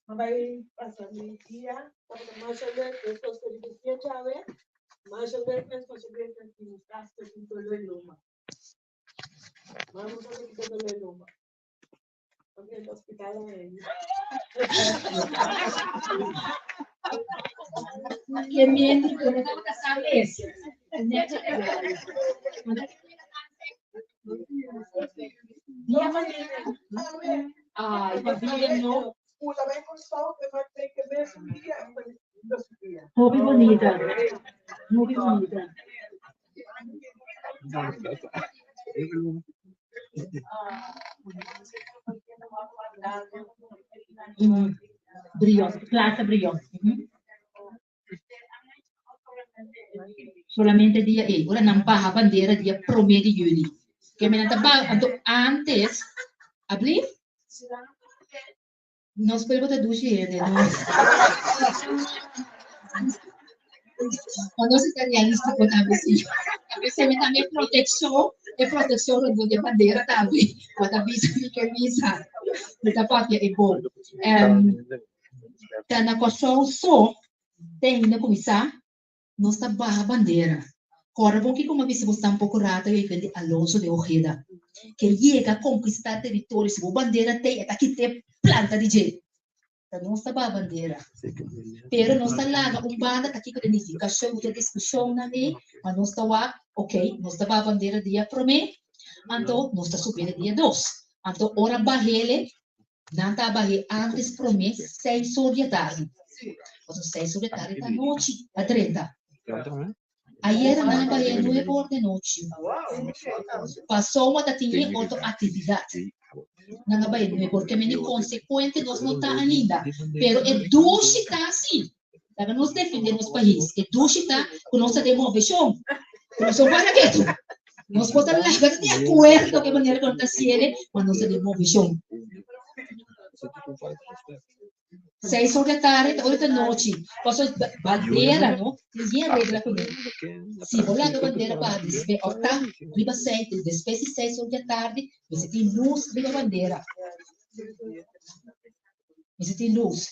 Ma bai pasa mi dia, tabata masha leuk, despues ku riba fecha awe, masha leuk mes, masha leuk mes, i mi hasta tin doló e lomba. Mama sa kita doló e lomba. Ma drenta hospital awe. Ke mente ku no tabata sa mes. Net. No manera. Ay, pabia no. Hopi bonita. Hopi bonita. Brion, Plaza Brion. Solamente dia ei. Ora nan baha bandera dia promé di yüli. Ke men nan ta baha, anto antes, ablief? Nos pueblo ta dushi hende, no? Ma nos ta realístico tambe, sí. Esei mi tambe protekshon, e protekshon rondó di e bandera tambe. Bo ta bisa mi ke misa. Mi ta papia e bon. Um, ta na Kòrsou so te ainda kuminsá nos ta baha bandera. Kòrda bon kiko mi a bisa bo stan poko rato ei di Alonso de Ojeda ke yega konkistá teritorio si bo bandera t'ei e ta kit'é planta di dje. Ta nos ta baha bandera. Pero nos ta laga un banda ta kiko ta nifikashon ku ta diskushonnan ei ma nos ta wak ok nos ta baha bandera dia promé anto nos ta subié dia dos. Anto ora bah'é Nan ta bah'é antes promé seis or di atardi. Pasobra seis or di atardi ta nochi, ta drenta. Ayera nan a bah'é nuebe or di anochi. Pasobra ta tin e otro aktividat. Nan a bah'é nuebe or. Ke mende konsekuente nos no ta ainda. Pero e dushi ta si. Laga nos defende nos pais. E dushi ta ku nos ta den moveshon. Ku nos no para ketu. Nos por ta laga di akuerdo ku e manera ku nan ta hasiel, ma nos ta den moveshon. Seis or di tardi ta ora ta nochi. Pasobra bandera no tin bien regla kuné. Si bo laga bandera baha despues òf ta riba seis, despues di seis or di atardi mester tin lus riba bandera. Mester tin lus.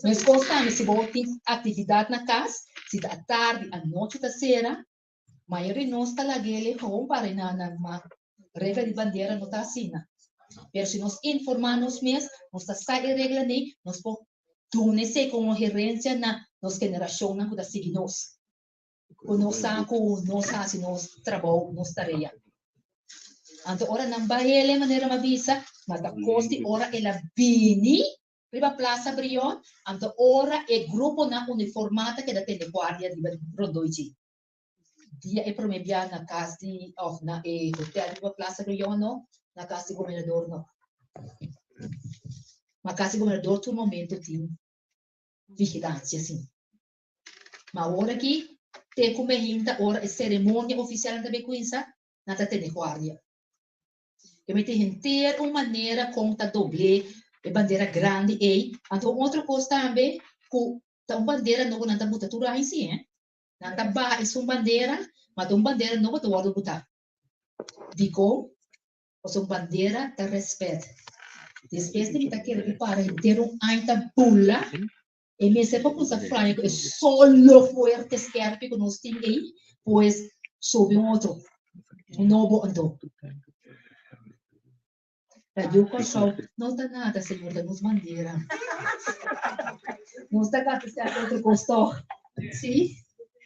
Meskos tambe si bo tin aktividat na kas, si ta atardi, anochi ta sera, mayoria di nos ta lag'el e gewoon para e nan ma regla di bandera no ta asina. Pero si nos informá nos mes, nos ta sa e reglanan, nos por duna esei komo herensia na nos generashonnan ku ta sigui nos. Ku nos sa ku nos hasi nos trabou, nos tarea. Anto ora nan bai el e manera mi a bisa, ma ta kos di ora el a bini riba Plaza Brion, anto ora e gruponan uniformá ta keda tene guardia riba rondó dje. Dia e promé bia na kas di òf na e hotel riba Plaza Brion no, na kas di gobernador no. Ma kas di gobernador tur momento tin vigilansia sin. Ma awor aki te ku mehinta ora e seremonia ofisial nan ta bin kuminsá, nan ta tene guardia. E mester henter un manera kon ta dobl'é e bandera grandi ei. Anto un otro kos tambe ku ta un bandera nobo nan ta buta tur aña si, eh. Nan ta baha esun bandera, ma ta un bandera nobo ta wòrdu butá. Dikon? Pasobra un bandera ta rèspèt. Despues di mi ta kere di para henter un aña ta bula, e mester por kuminsá fraña ku e solo fuerte skèrpi ku nos tin ei, pues subi un otro, un nobo anto. Radio Kòrsou no ta nada, señor, ta nos bandera. Nos ta gasta sèt otro kos tòg. Sí?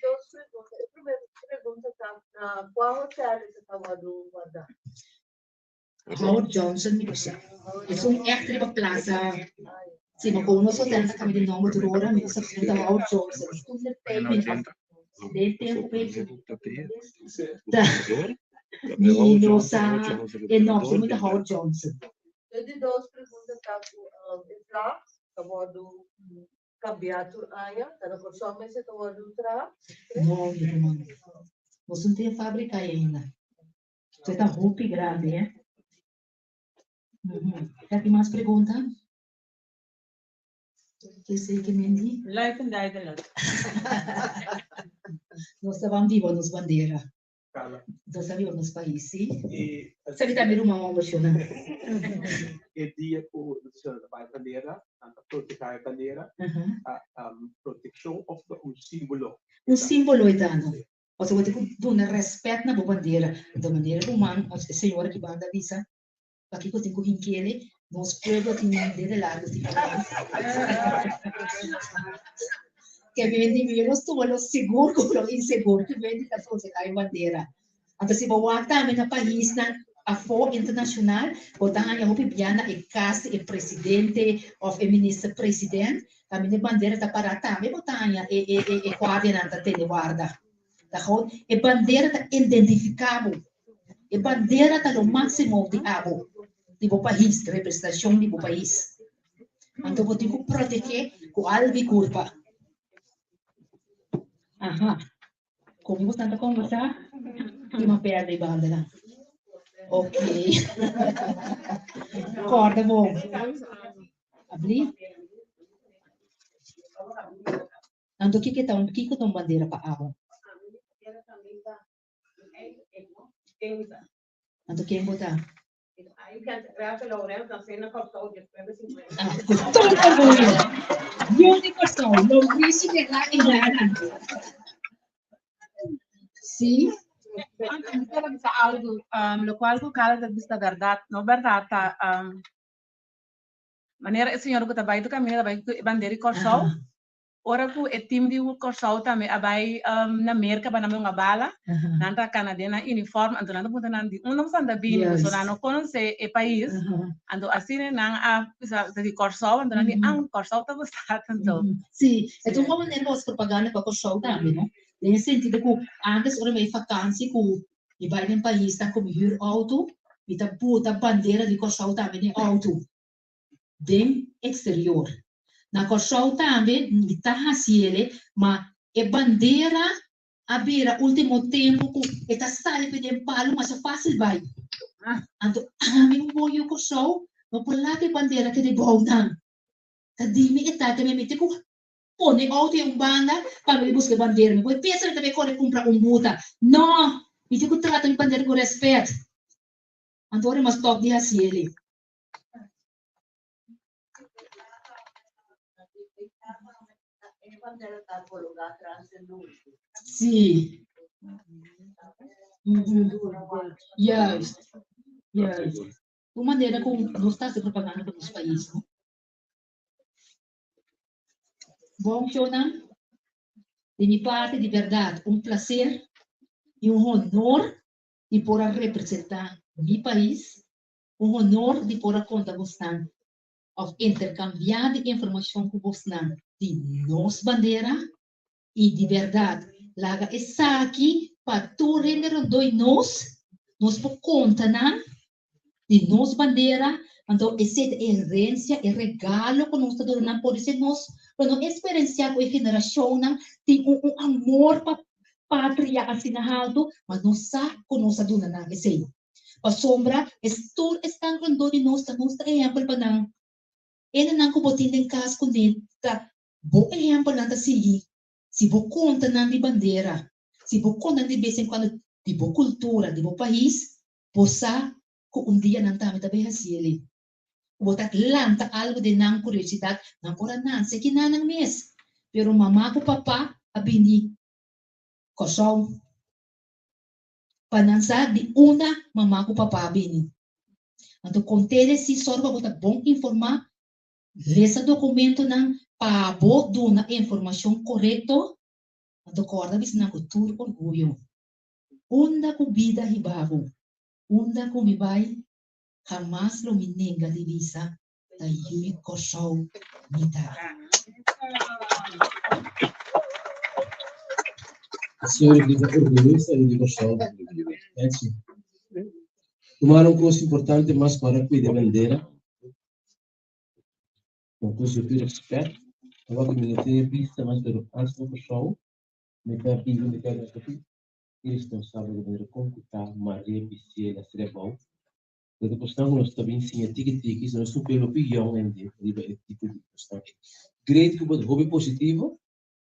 Dos pregunta. E promé pregunta ta, na kua hotel e ta wòrdu wardá? Howard Johnson mi bisa. Es un echt riba plaza. Si ma con nos hotel ta cambia di nomber tur ora, mi bisa ta Howard Johnson. Toen de tijd mi de tempo pe ta mi no sa e nomber, mi ta Howard Johnson. E di dos pregunta ta ku e vlag ta wòrdu kambiá tur aña, ta na Kòrsou mester ta wòrdu traha? No, mi ruman. Nos no tin fábrika ainda. Esei ta hopi grandi, eh? Ya tin mas pregunta? Ke esei ke men di? Leuk en duidelijk. Nos ta ban biba nos bandera. Carla. Nos ta biba nos pais, si. E Esaki ta mi ruman homber, shona. E dia ku nos ta bai bandera, nan ta protehá e bandera, ta protekshon òf ta un símbolo? Un símbolo e ta, no. Pasobra bo tin ku duna rèspèt na bo bandera. Anto manera ruman òf e señora ki banda a bisa, Pakiko tin ku hinkele? Nos pueblo tin un dede largu tin atrás. Ke bende mi nos tuma lo sigur ku lo insegur. Ke bende ta protehá e bandera. Anto si bo wak tambe na paisnan. Afó internashonal bo ta haña hopi bia na e kas di e presidente òf e minister president, kaminda e bandera ta pará tambe bo ta haña e e e guardianan ta tene warda. Ta gou e bandera ta identifiká bo, e bandera ta lo máksimo di abo, di bo pais, representashon di bo pais. Anto bo tin ku protegé ku algu i kurpa. Aha. Komo bo ta kombersá? Tin un pèrdè i banda nan. Ok. Kòrda bon. Abrí. Anto kiko ta un kiko ta un bandera pa abo? Anto ken bo ta? Ah, ku tur orguyo. Yu di Kòrsou, Lourisi de la Irana. Sí. Mi quiero bisa algo, locual cu Carla ta bisa ta berdad, no berdad ta manera e señor cu ta bay tu caminda ta bay cu e bandera di Kòrsou. Ora ku e tim di Kòrsou tambe a bai na Merka pa nan bai hunga bala, nan ta kana den nan uniform, anto nan ta puntra nan di unda boso ta bini, pasobra nan no konosé e pais, anto asina nan a bisa ta di Kòrsou, anto nan di ah Kòrsou ta gusta tanto. Sí, e ta un bon manera pa hasi propaganda pa Kòrsou tambe, no? Den e sentido ku antes ora mi a bai fakansi ku mi bai den paisnan ku mi hür outo, mi ta buta bandera di Kòrsou tambe den outo. Den exterior. Na Kòrsou tambe mi ta hasiele, ma e bandera a bira ultimo tempu ku e ta sali pe den palu masha fásil bai. Anto ami un bon yu Kòrsou no por laga e bandera keda bou nan. Ta dimi e ta ke mi tin ku pone outo e un banda pa mi buska e bandera. Mi por pensa mi ta bai kore kumpra un buta. No! Mi tin ku trata mi bandera ku rèspèt. Anto ora mi a stòp di hasiele. Sí. Juist. Juist. Un manera ku nos ta hasi propaganda pa nos pais, no? Bon, shownan, di mi parti di bèrdat un plaser i un honor di por a representá mi pais. Un honor di por a konta bosnan òf interkambiá di informashon ku bosnan di nos bandera i di bèrdat laga esaki pa tur hende rondó i nos, nos por konta nan di nos bandera, anto esei ta e herensia, e regalo ku nos ta duna nan, por esei nos lo no eksperensiá ku e generashonnan tin un un amor pa patria asina haltu, ma nos sa ku nos a duna nan esei. Pasobra es tur esnan rondó di nos ta nos ta ehèmpel pa nan. Hendenan ku bo tin den kas kuné ta bo ehèmpel nan ta sigui. Si bo konta nan di bandera, si bo konta nan di bes en kuando di bo kultura, di bo pais, bo sa ku un dia nan tambe ta bai hasi elei. Ku bo ta lanta algu den nan kuriosidat, nan por a nanse kinan nan mes. Pero mama ku papa a bini Kòrsou. Pa nan sa di unda mama ku papa a bini. Anto kont'e si sòru pa bo ta bon informá, lesa dokumentonan pa bo duna e informashon korekto. Anto kòrda bisa nan ku tur orguyo, Unda ku bida hiba bo, unda ku mi bai, hamas lo mi nenga di bisa ta yui Kòrsou mi ta. Señor di ta orguyoso di Kòrsou. Merci. Tumar un kos importante mas para cuida bandera. Un kos di respet. Awor mi no tin bista mas pero antes na Kòrsou mi ta biba mi ta irresponsabel di manera kon ku ta Maria Bisiela Srebou. Lo ke kosnan ku nos ta bin siña tiki tiki, si nos un pueblo hopi yòn hende riba e tipo di kosnan ei. Great ku bo ta hopi positivo,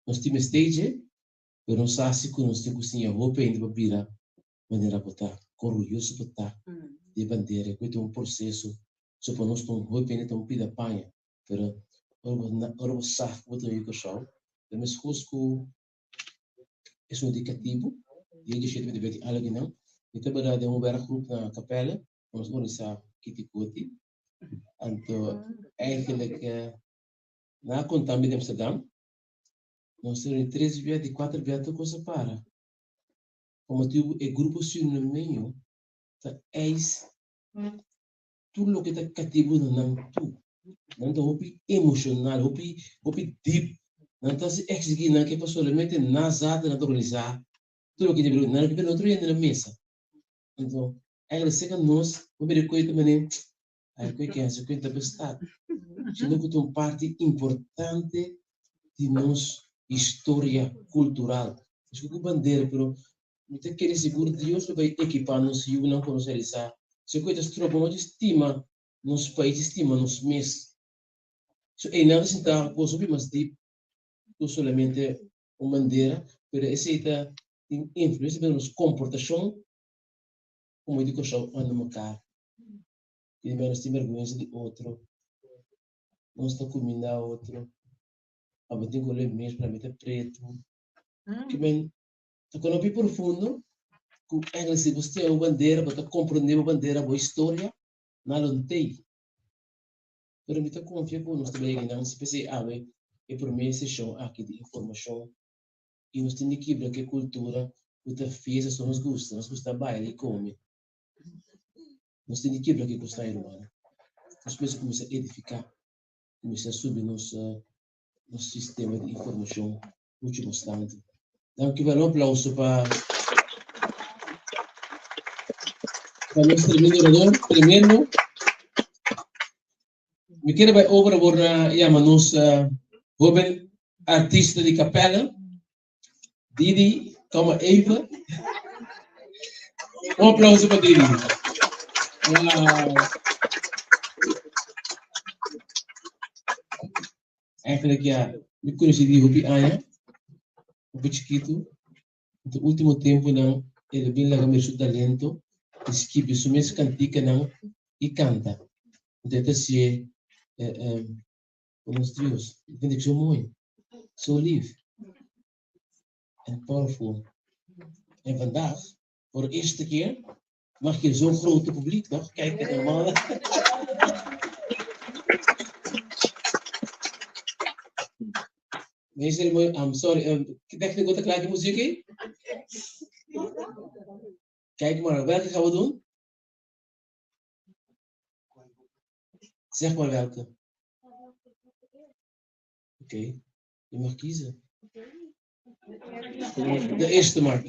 nos tin mester dje, pero nos sa si ku nos tin ku siña hopi hende pa bira manera bo ta, kon orguyoso bo ta di e bandera, ku e ta un proseso, so pa nos ta un hopi hende ta un pida paña, pero ora bo ora bo sa ku bo ta yu Kòrsou, ta meskos ku esun di katibu, di e dishete mi ta beti algu nan, mi tabata den un werkgroep na Capelle, nos organisa Kiti Koti, anto eigenlijk nan a konta mi di Amsterdam, nos ta reuni tres bia, di kuater bia tur kos a para, pa motibu e grupo surinameño. Ta eis tur loke ta katibu na nan tur. Nan ta hopi emoshonal, hopi hopi dip. Nan ta hasi eksigí nan ke pa solamente na zata nan ta organisá tur loke ta bira. Nan no ke bira otro hende na mesa. Anto, eigenlijk seka nos, bo mira e koe ta manera, ai koe ke hasi koe ta bestaat. Sino ku ta un parti importante di nos historia kultural. Nos ku bandera, pero Mi ta kere sigur Dios lo bai ekipá nos yunan ku nos realisá si ku e ta stroba nos di stima nos pais i stima nos mes. So einan ta sinta kos hopi mas dip ku solamente un bandera, pero esei ta tin influensia riba nos komportashon komo di Kòrsou anda mekar. Tin bia nos tin bèrgwensa di otro, nos ta kumindá otro, abo tin koló e mes, pero ami ta pretu. Ke men Ta kono pi profundo ku eigenlijk si bo stea bo bandera, bo ta komprende bo bandera, bo historia, na lo ntei. Pero mi ta konfia ku nos ta bai yega nan, p'esei awe e promé seshon aki di informashon i nos tin di kibra ku e kultura ku ta fiesta so nos gusta, nos gusta baila i kome. Nos tin di kibra ku e kos ta ruman. Nos mester kuminsá edifiká, kuminsá subi nos nos sistema di informashon muchu mas tantu. Danki wel, un aplauso pa pa nos tremendo orador, tremendo. Mi quiere bai over awor na yama nos hoben artista di kapella, Didi, kom maar even. Un aplauso pa Didi. Wow. Eigenlijk ja, mi conocí Didi hopi aña, hopi chikitu. Ento ultimo temponan el a bin laga mira su talento di skibi su mes kantikanan i kanta. Ento e ta hasié pa nos Dios. Mi vind ik zo mooi, zo lief en powerful. En vandaag, voor de eerste keer, mag je zo'n grote publiek toch? Kijk, het normaal. Meester, mooi, I'm sorry, technico ta klaar die muziek in? Kijk maar, welke gaan we doen? Zeg maar welke. Oké, je mag kiezen. De eerste maar.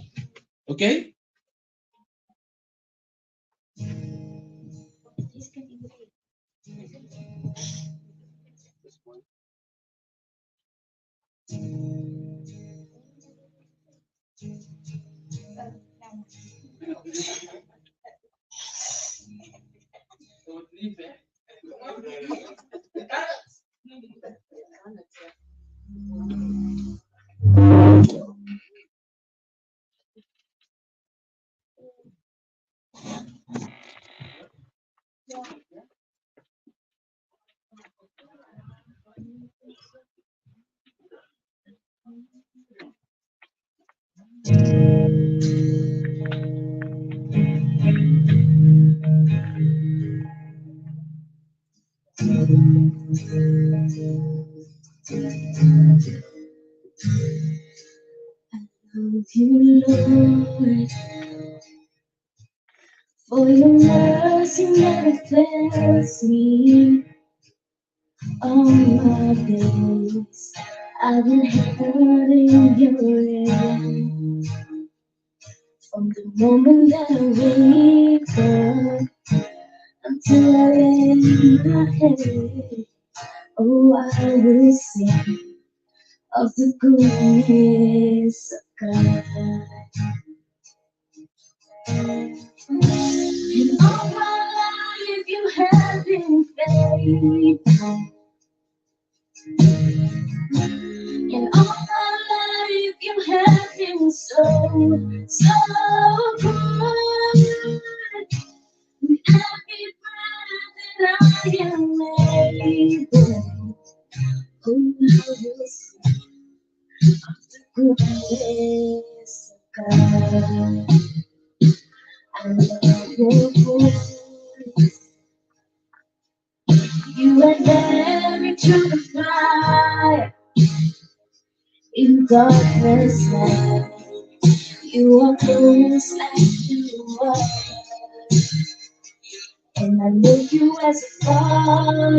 Oké? Love you, Lord, for your mercy never fails me. All my days I've been held in your hand. From the moment that I wake up until I lay my head, oh, I will sing of the goodness of God. In all my life you have been faithful. In all my life you have been so, so good. With every breath that I am able, oh, I will sing of the goodness of God. I love your voice. You have led me to the fire in darkness night. You are close like you are. And I knew you as a father.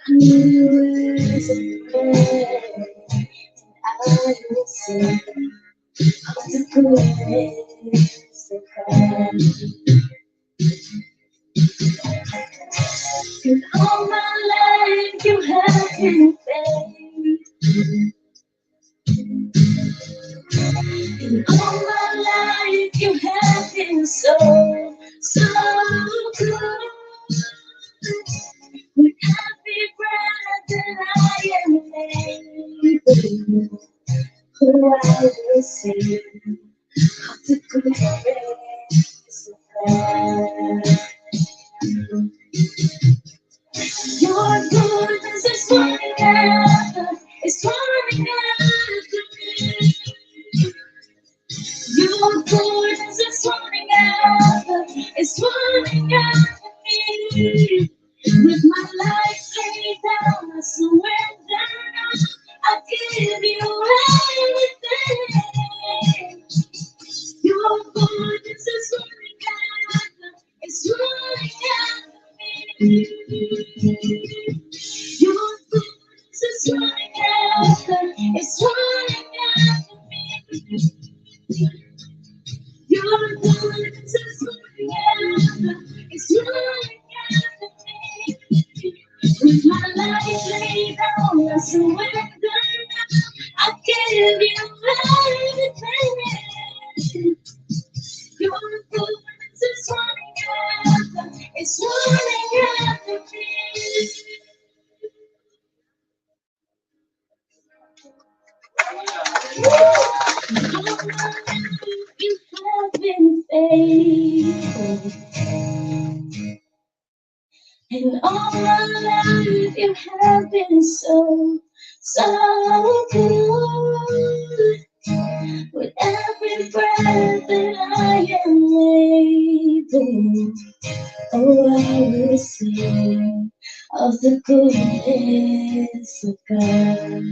I knew you as a friend. And I will sing of the goodness of God. And all my life you have been faithful. And all my life you have been so, so good. With every breath that I am able, oh, I will sing of the goodness of God. Your goodness is running after, it's running after me. Your goodness is running after, it's running after me. With my life laid down, I surrender now. I give you everything. Your goodness is running after, it's running after me. Your goodness is running after, it's running after me. Your goodness is running after, it's running after me. With my life laid down, I surrender now. I give you everything. Your goodness is running after, it's running after me. You have been faithful. And all my life you have been so, so good. With every breath that I am able, oh, I will sing of the goodness of God.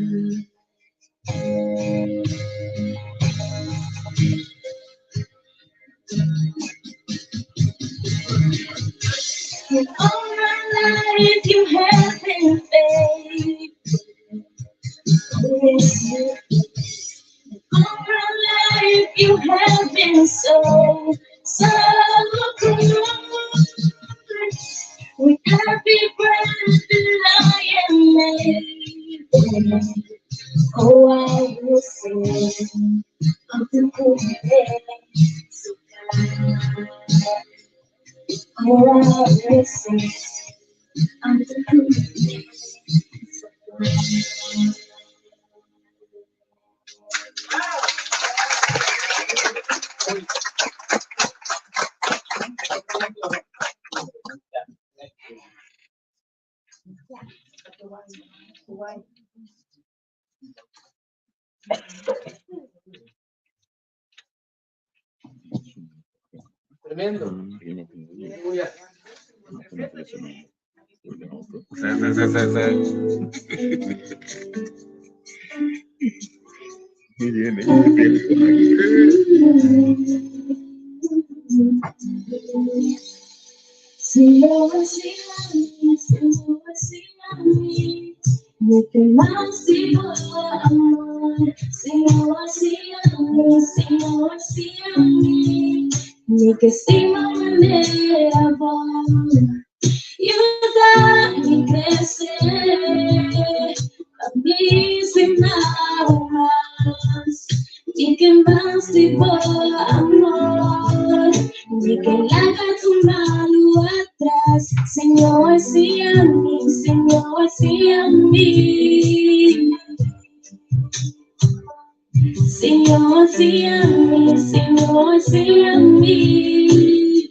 And all my life you have been faithful. Oh, yes, you have. All my life you have been so, so good. With every breath that I am able, oh, I will sing of the goodness of God. Oh, I will sing of the goodness of God. Tremendo. Aleluya. Sí, sí, sí, sí, sí. Muy bien, ¿eh? Señor, sígame, Señor, sígame, lo que más digo amor. Señor, sígame, Señor, sígame, ni que estima manera amor. Ayúdame a crecer, a mí sin nada más. Ni que más digo amor, ni que haga tu mano atrás. Señor, sí a mí, Señor, sí a mí. Señor, sí a mí, Señor, sí a mí.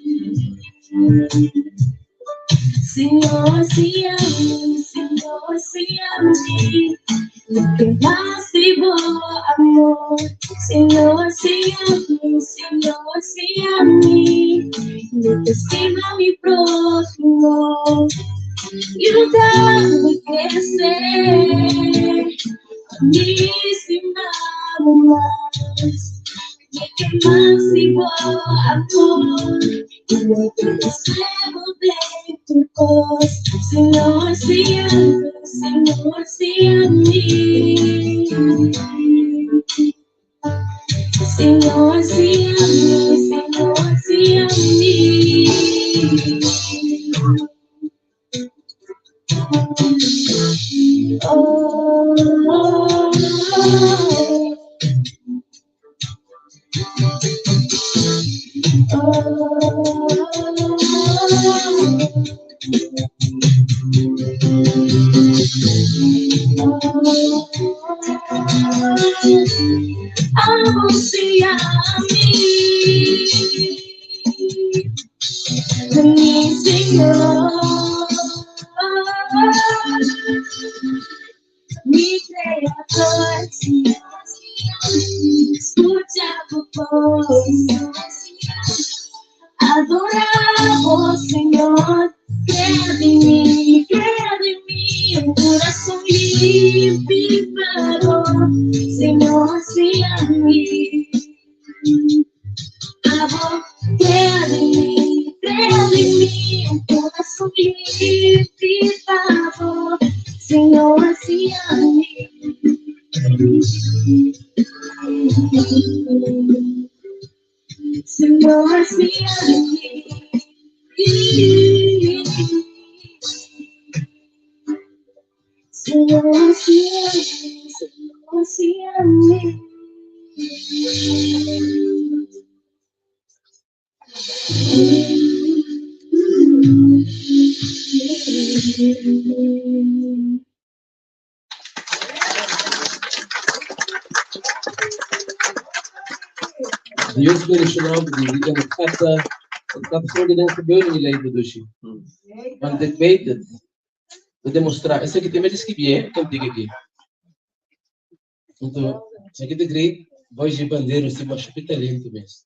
Señor, sí a mí, Señor, sí a mí. Lo que más digo, amor. Señor, sí a mí, Señor, sí a mí. Lo que estima mi prójimo. Ayúdame a crecer. A mí sin nada más. Y que más digo, amor. Si no hacia mi. Si no hacia mi, si no hacia mi. Oh, oh, oh. Abo siña mi, mi Señor, mi Creador, scucha bo voz. Adora bo, Señor, crea den mi, crea den mi un corazón limpi pa bo, Señor, siña mi. Abo, crea den mi, crea den mi un corazón limpi pa bo, Señor, siña mi. Señor, siña mi. Señor, siña mi, Señor, siña mi. Dios bendiciona bo di en het gaat, het gaat grote dingen gebeuren in je leven, Dushi. Want ik weet het. We demonstrar. Esaki tin mester skibi, eh? Kantika aki. Anto, esaki ta great. Voz di bandera, nos tin masha hopi talento mes.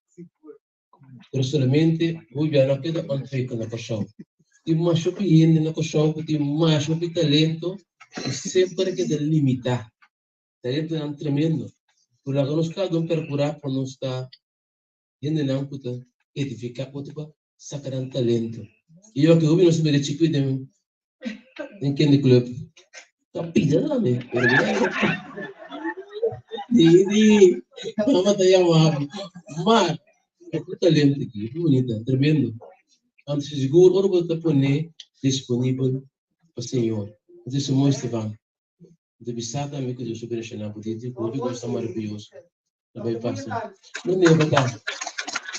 Pero solamente hopi bia no keda ontwikkel na Kòrsou. Tin masha hopi hende na Kòrsou ku tin masha hopi talento ku semper a keda limitá. Talentonan tremendo. Por laga nos kada un perkurá pa nos ta hendenan ku ta edifiká otro pa saka nan talento. I yo ke hopi nos mira chikui den den Candy Club ta pida tambe, pero mira di di mama ta yama bo. Ma ku talento aki, bunita, tremendo. Anto sigur ora bo ta pone disponibel pa Señor. Entonces mooi Esteban. Bo ta bisa tambe ku Dios ta bendishoná bo di ku hopi kos ta maraviyoso ta bai pasa. No neba ta.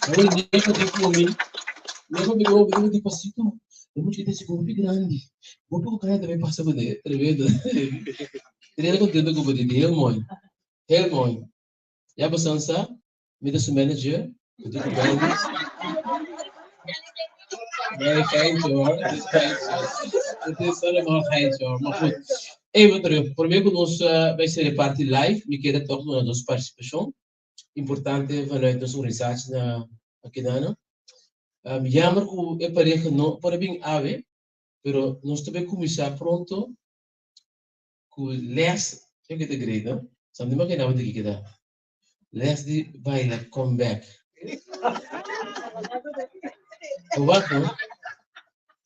Awor neba di ku mi, neba mi obi neba di pasito, e mucha ta sigur hopi grandi. Hopi ku grandi ta bai pasa ku ne, tremendo. Tremendo kontento ku bo di, heel mooi. Heel mooi. Ya bosan sa, Mi ta su manager, mi ta ku Wendy. Nee, geintje hoor. Het is geintje. Het is allemaal geintje hoor. Maar goed. Even terug. Promé ku nos uh, bij Serie Party Live, mi kere toch duna nos participashon importante vanuit nos organisatie na Akinana. Um, jammer ku e pareja no por a bin awe, pero nos ta bay kuminsá pronto ku les, yo ke ta great, no? Sa mi no imaginaba di keda. Les di baila come back. Wat no?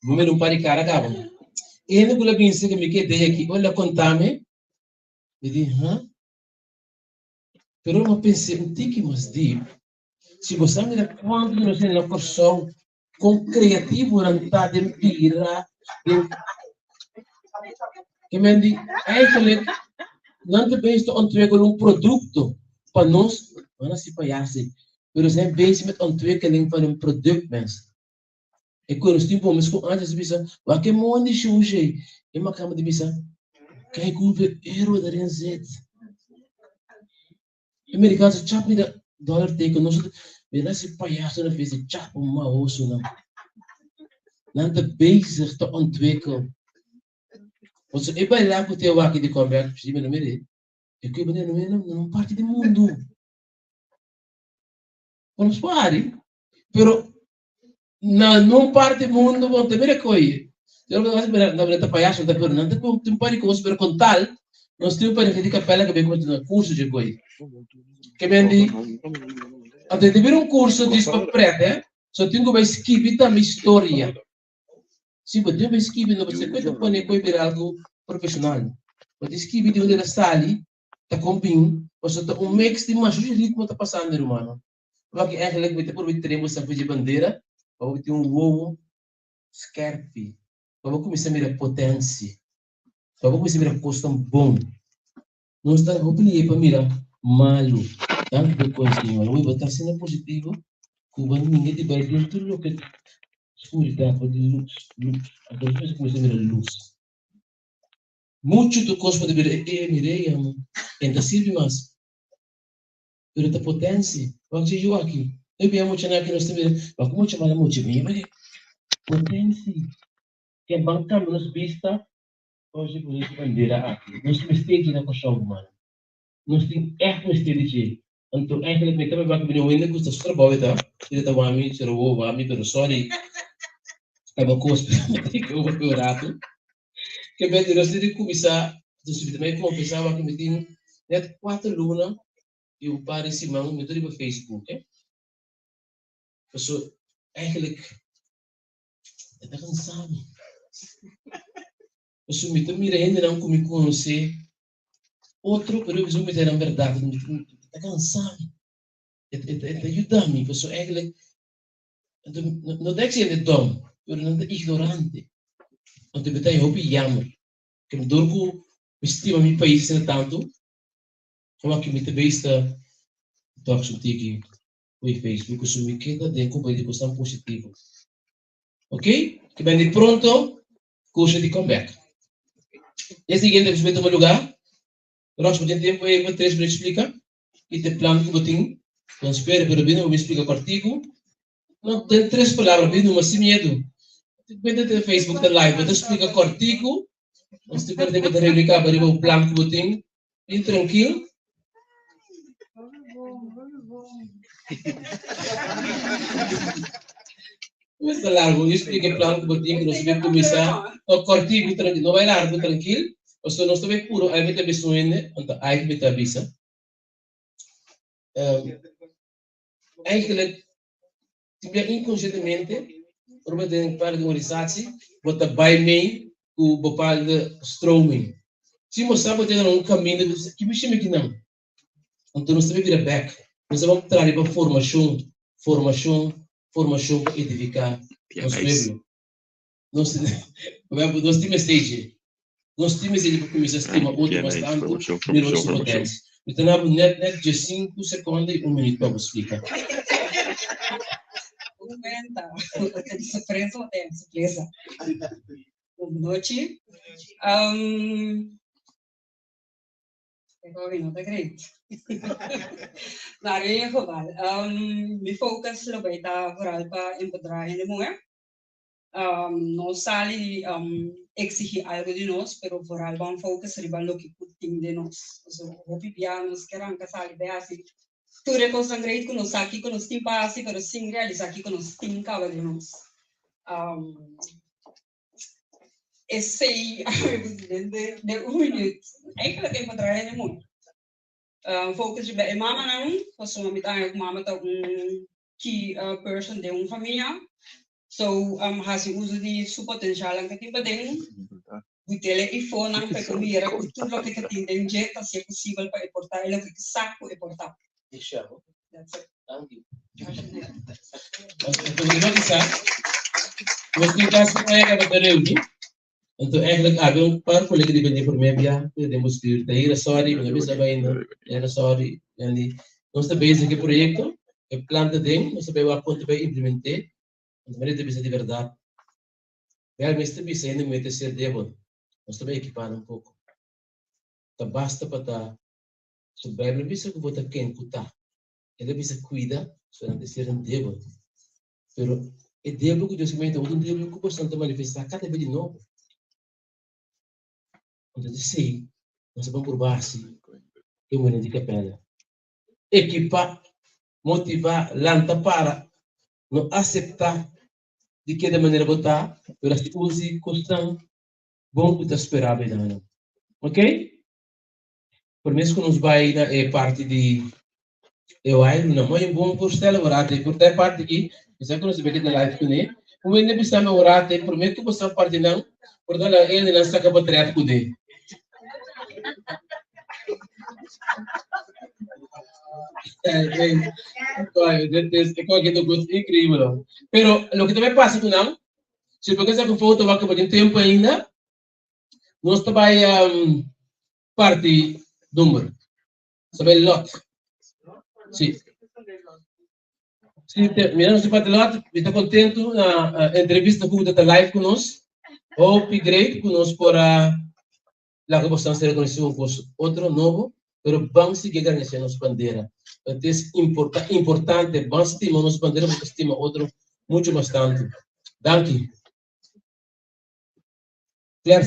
Bo mira un par di cara caba. Ene cu la binse cu mi ke dei aki, ora la contame, mi di, huh? Pero ora mi pense un tiki mas diep, si bo sa mira cuanto di nos hende na Corsou con creativo nan ta den bira, den Ke men di, eigenlijk, nan ta bezig te ontwikkelen un producto pa nos, no na si payasi, pero zijn bezig met ontwikkeling van een product, mensen. E ku nos tin por mes ku antes bisa, wak e mondi shushe. E makamba di bisa, kijk hoeveel euro erin zit. E Amerikaanse chap mi da dollar teken nos mi da si payaso na feest chap un mahoso nan. Nan ta bezig te ontwikkel. Want so e baila ku te waki di comeback, si mi no mire, e ku e no mire na un parte di mundo. Vamos pari, pero na nun parte mundo bo ta mira koe. Yo no mira na mira ta payaso ta pero nan ta tin par di kos pero con tal nos tin un pareja di kapela ke bin na curso dje koe. Ke men di anto di bira un curso dis pa pret eh so tin ku bai skibi tambe historia. Si bo tin bai skibi no bo se koe ta pone koe bira algo. profeshonal. Bo ta skibi di unda el a sali, ta kon bin, pasobra ta un mix di masha ritmo ta pasando rumannan. Wak eigenlijk mi ta purba train bo sa dje bandera pa bo tin un wowo skerpi, pa bo kuminsá mira potensia, pa bo kuminsá mira kosnan bon. Nos ta hopi lihe pa mira malu. Danki pa e konseho. Bo ta asina positivo ku bo ninga di bai den tur loke skuridat, bo di lus, lus. Anto nos mester kuminsá mira lus. Muchu tur kos por ta bira e mira ei amo, e no ta sirbi mas. Pero ta potensia. Wak dje yu aki. Hoy bia muchanan aki nos ta mira, wak mucha mala mucha bia mira potensia. Ke ban kambia nos bista. Oji ku nos bandera aki, nos mester dje na Kòrsou, rumannan. Nos tin ègt mester di dje. Anto eigenlijk mi ta bai bak bini un hende ku ta su trabou e ta, i ta wak mi, sero wo wak mi, pero sorry, ta bo kos pero mi tin ke wak un ratu. Ke bèt nos tin di kuminsá, dus mi ta bai konfesá wak mi tin nèt kuater luna i un par di siman mi ta riba Facebook, eh. Pasobra eigenlijk E ta kansa mi. Pasobra mi ta mira hendenan ku mi konosé otro, pero mi ta mira nan bèrdat, e ta kansa mi. E ta yuda mi, pasobra eigentlik no ta eksihente hende dòm, pero nan ta ignorante. Anto mi ta haña hopi yammer. Dor ku mi stima mi pais asina tantu, awor mi ta bes ta tok su tiki. Oye Facebook su mi keda den ku bai di kosnan positivo. Ok? Ke ben di pronto kurso di comeback. E siguiente ku su bai tuma lugar. Rox bo tin tempo ei pa tres minuut splika ki ta e plan ku bo tin. Bon spera pero bini bo mi splika kòrtiku. No den tres palabra bini numa sin miedu. Bini den Facebook ta live bo ta splika kòrtiku. Nos tin perde bo ta reuni kaba riba bo plan ku bo tin. Bin trankil. Mester largu, yo splika e plan ku bo tin ku nos ta kuminsá. No kòrtiku, trankil, no bai largu, trankil. Pasobra nos ta bai puru, ai mi ta bisa un hende, anto ai mi ta bisa. Eigenlijk, tin bia inkonsientemente, ora bo ta den parti di un organisatie, bo ta bai mee ku bepaalde stroming. Si bo sa bo ta den un kaminda, bo ta bisa, ki mi shimi kinan? Anto nos ta bai bira bek. Nos ta bai traha riba formashon, formashon, formashon pa edifiká nos pueblo. Nos nos tin mester dje. Nos tin mester dje pa kuminsá stima otro mas tantu, mira otro su potensia. Mi ta na bo nèt nèt diesinku sekonda i un minüt pa bo splika. Bon nochi. Ik no ta great. Maar in ieder geval, mi focus lo bay ta vooral pa empoderar hende muher. No sali exigi algo di nos, pero vooral ban focus riba loke cu tin den nos. So, hopi bia nos kier ranca sali bay haci tur e cosnan great cu nos sa kico nos tin pa haci, pero sin realisa kico nos tin caba den nos. Esey, de, de un minuut. Eigenlijk empoderar hende muher. Focus riba e mamanan, pasobra mi ta haña cu mama ta un key person den un famia. So, haci uso di su potencialnan cu tin paden, butele ifonan pa e por mira cu tur loke ta tin den dje ta hacié posibel pa e por ta e loke cu sa cu e por ta. That's it. Thank you. Nos tin casi un aña caba ta reuni. Anto eigenlijk abi un par colega di bini prome bia ku den bestuur ta hira sorry, mi no bisa bai ainda. Hira sorry. Yanni nos ta bezig ku e proyecto, e plan ta den, nos ta bai wak kon ta bai implementé. Anto mi ta bisa di berdad. Wel mester bisa hende muhé ta ser debel. Nos ta bai ekipá nan poko. Ta basta pa ta So Bijbel bisa ku bo ta ken ku ta. El a bisa kuida so nan ta ser un debel. Pero e debel ku Dios a mete un debel ku boso ta manifestá kada bes di nobo. Anto di esei nos a ban purba hasi e muhé di kapela. Ekipá, motivá, lanta para, no aseptá di keda manera bo ta, pero hasi usa kosnan bon ku ta sperá bo e nan. Ok? Por mes ku nos bai na e parti di e wai, na mooi bon voorstellen orate, por ta e parti aki, mi sa ku nos debe keda live kuné. Un hende bisa mi orate, promé ku bo sa parti nan, Por ta laga hendenan saka potret ku de. Increíble. Pero loke ta bai pasa ku nan, si bo ke saka un foto wak bo tin tempu ainda, nos ta bai parti number. Nos ta bai lot. Si. Si, te, mira nos parti lot, mi ta kontentu na entrevista ku ta live ku nos. Hopi great ku nos por a Laga bosnan ser rekonosí un kos otro nobo, pero ban sigui agradesé nos bandera. Et es importante, ban stima nos bandera porque stima otro mucho mas tantu. Danki.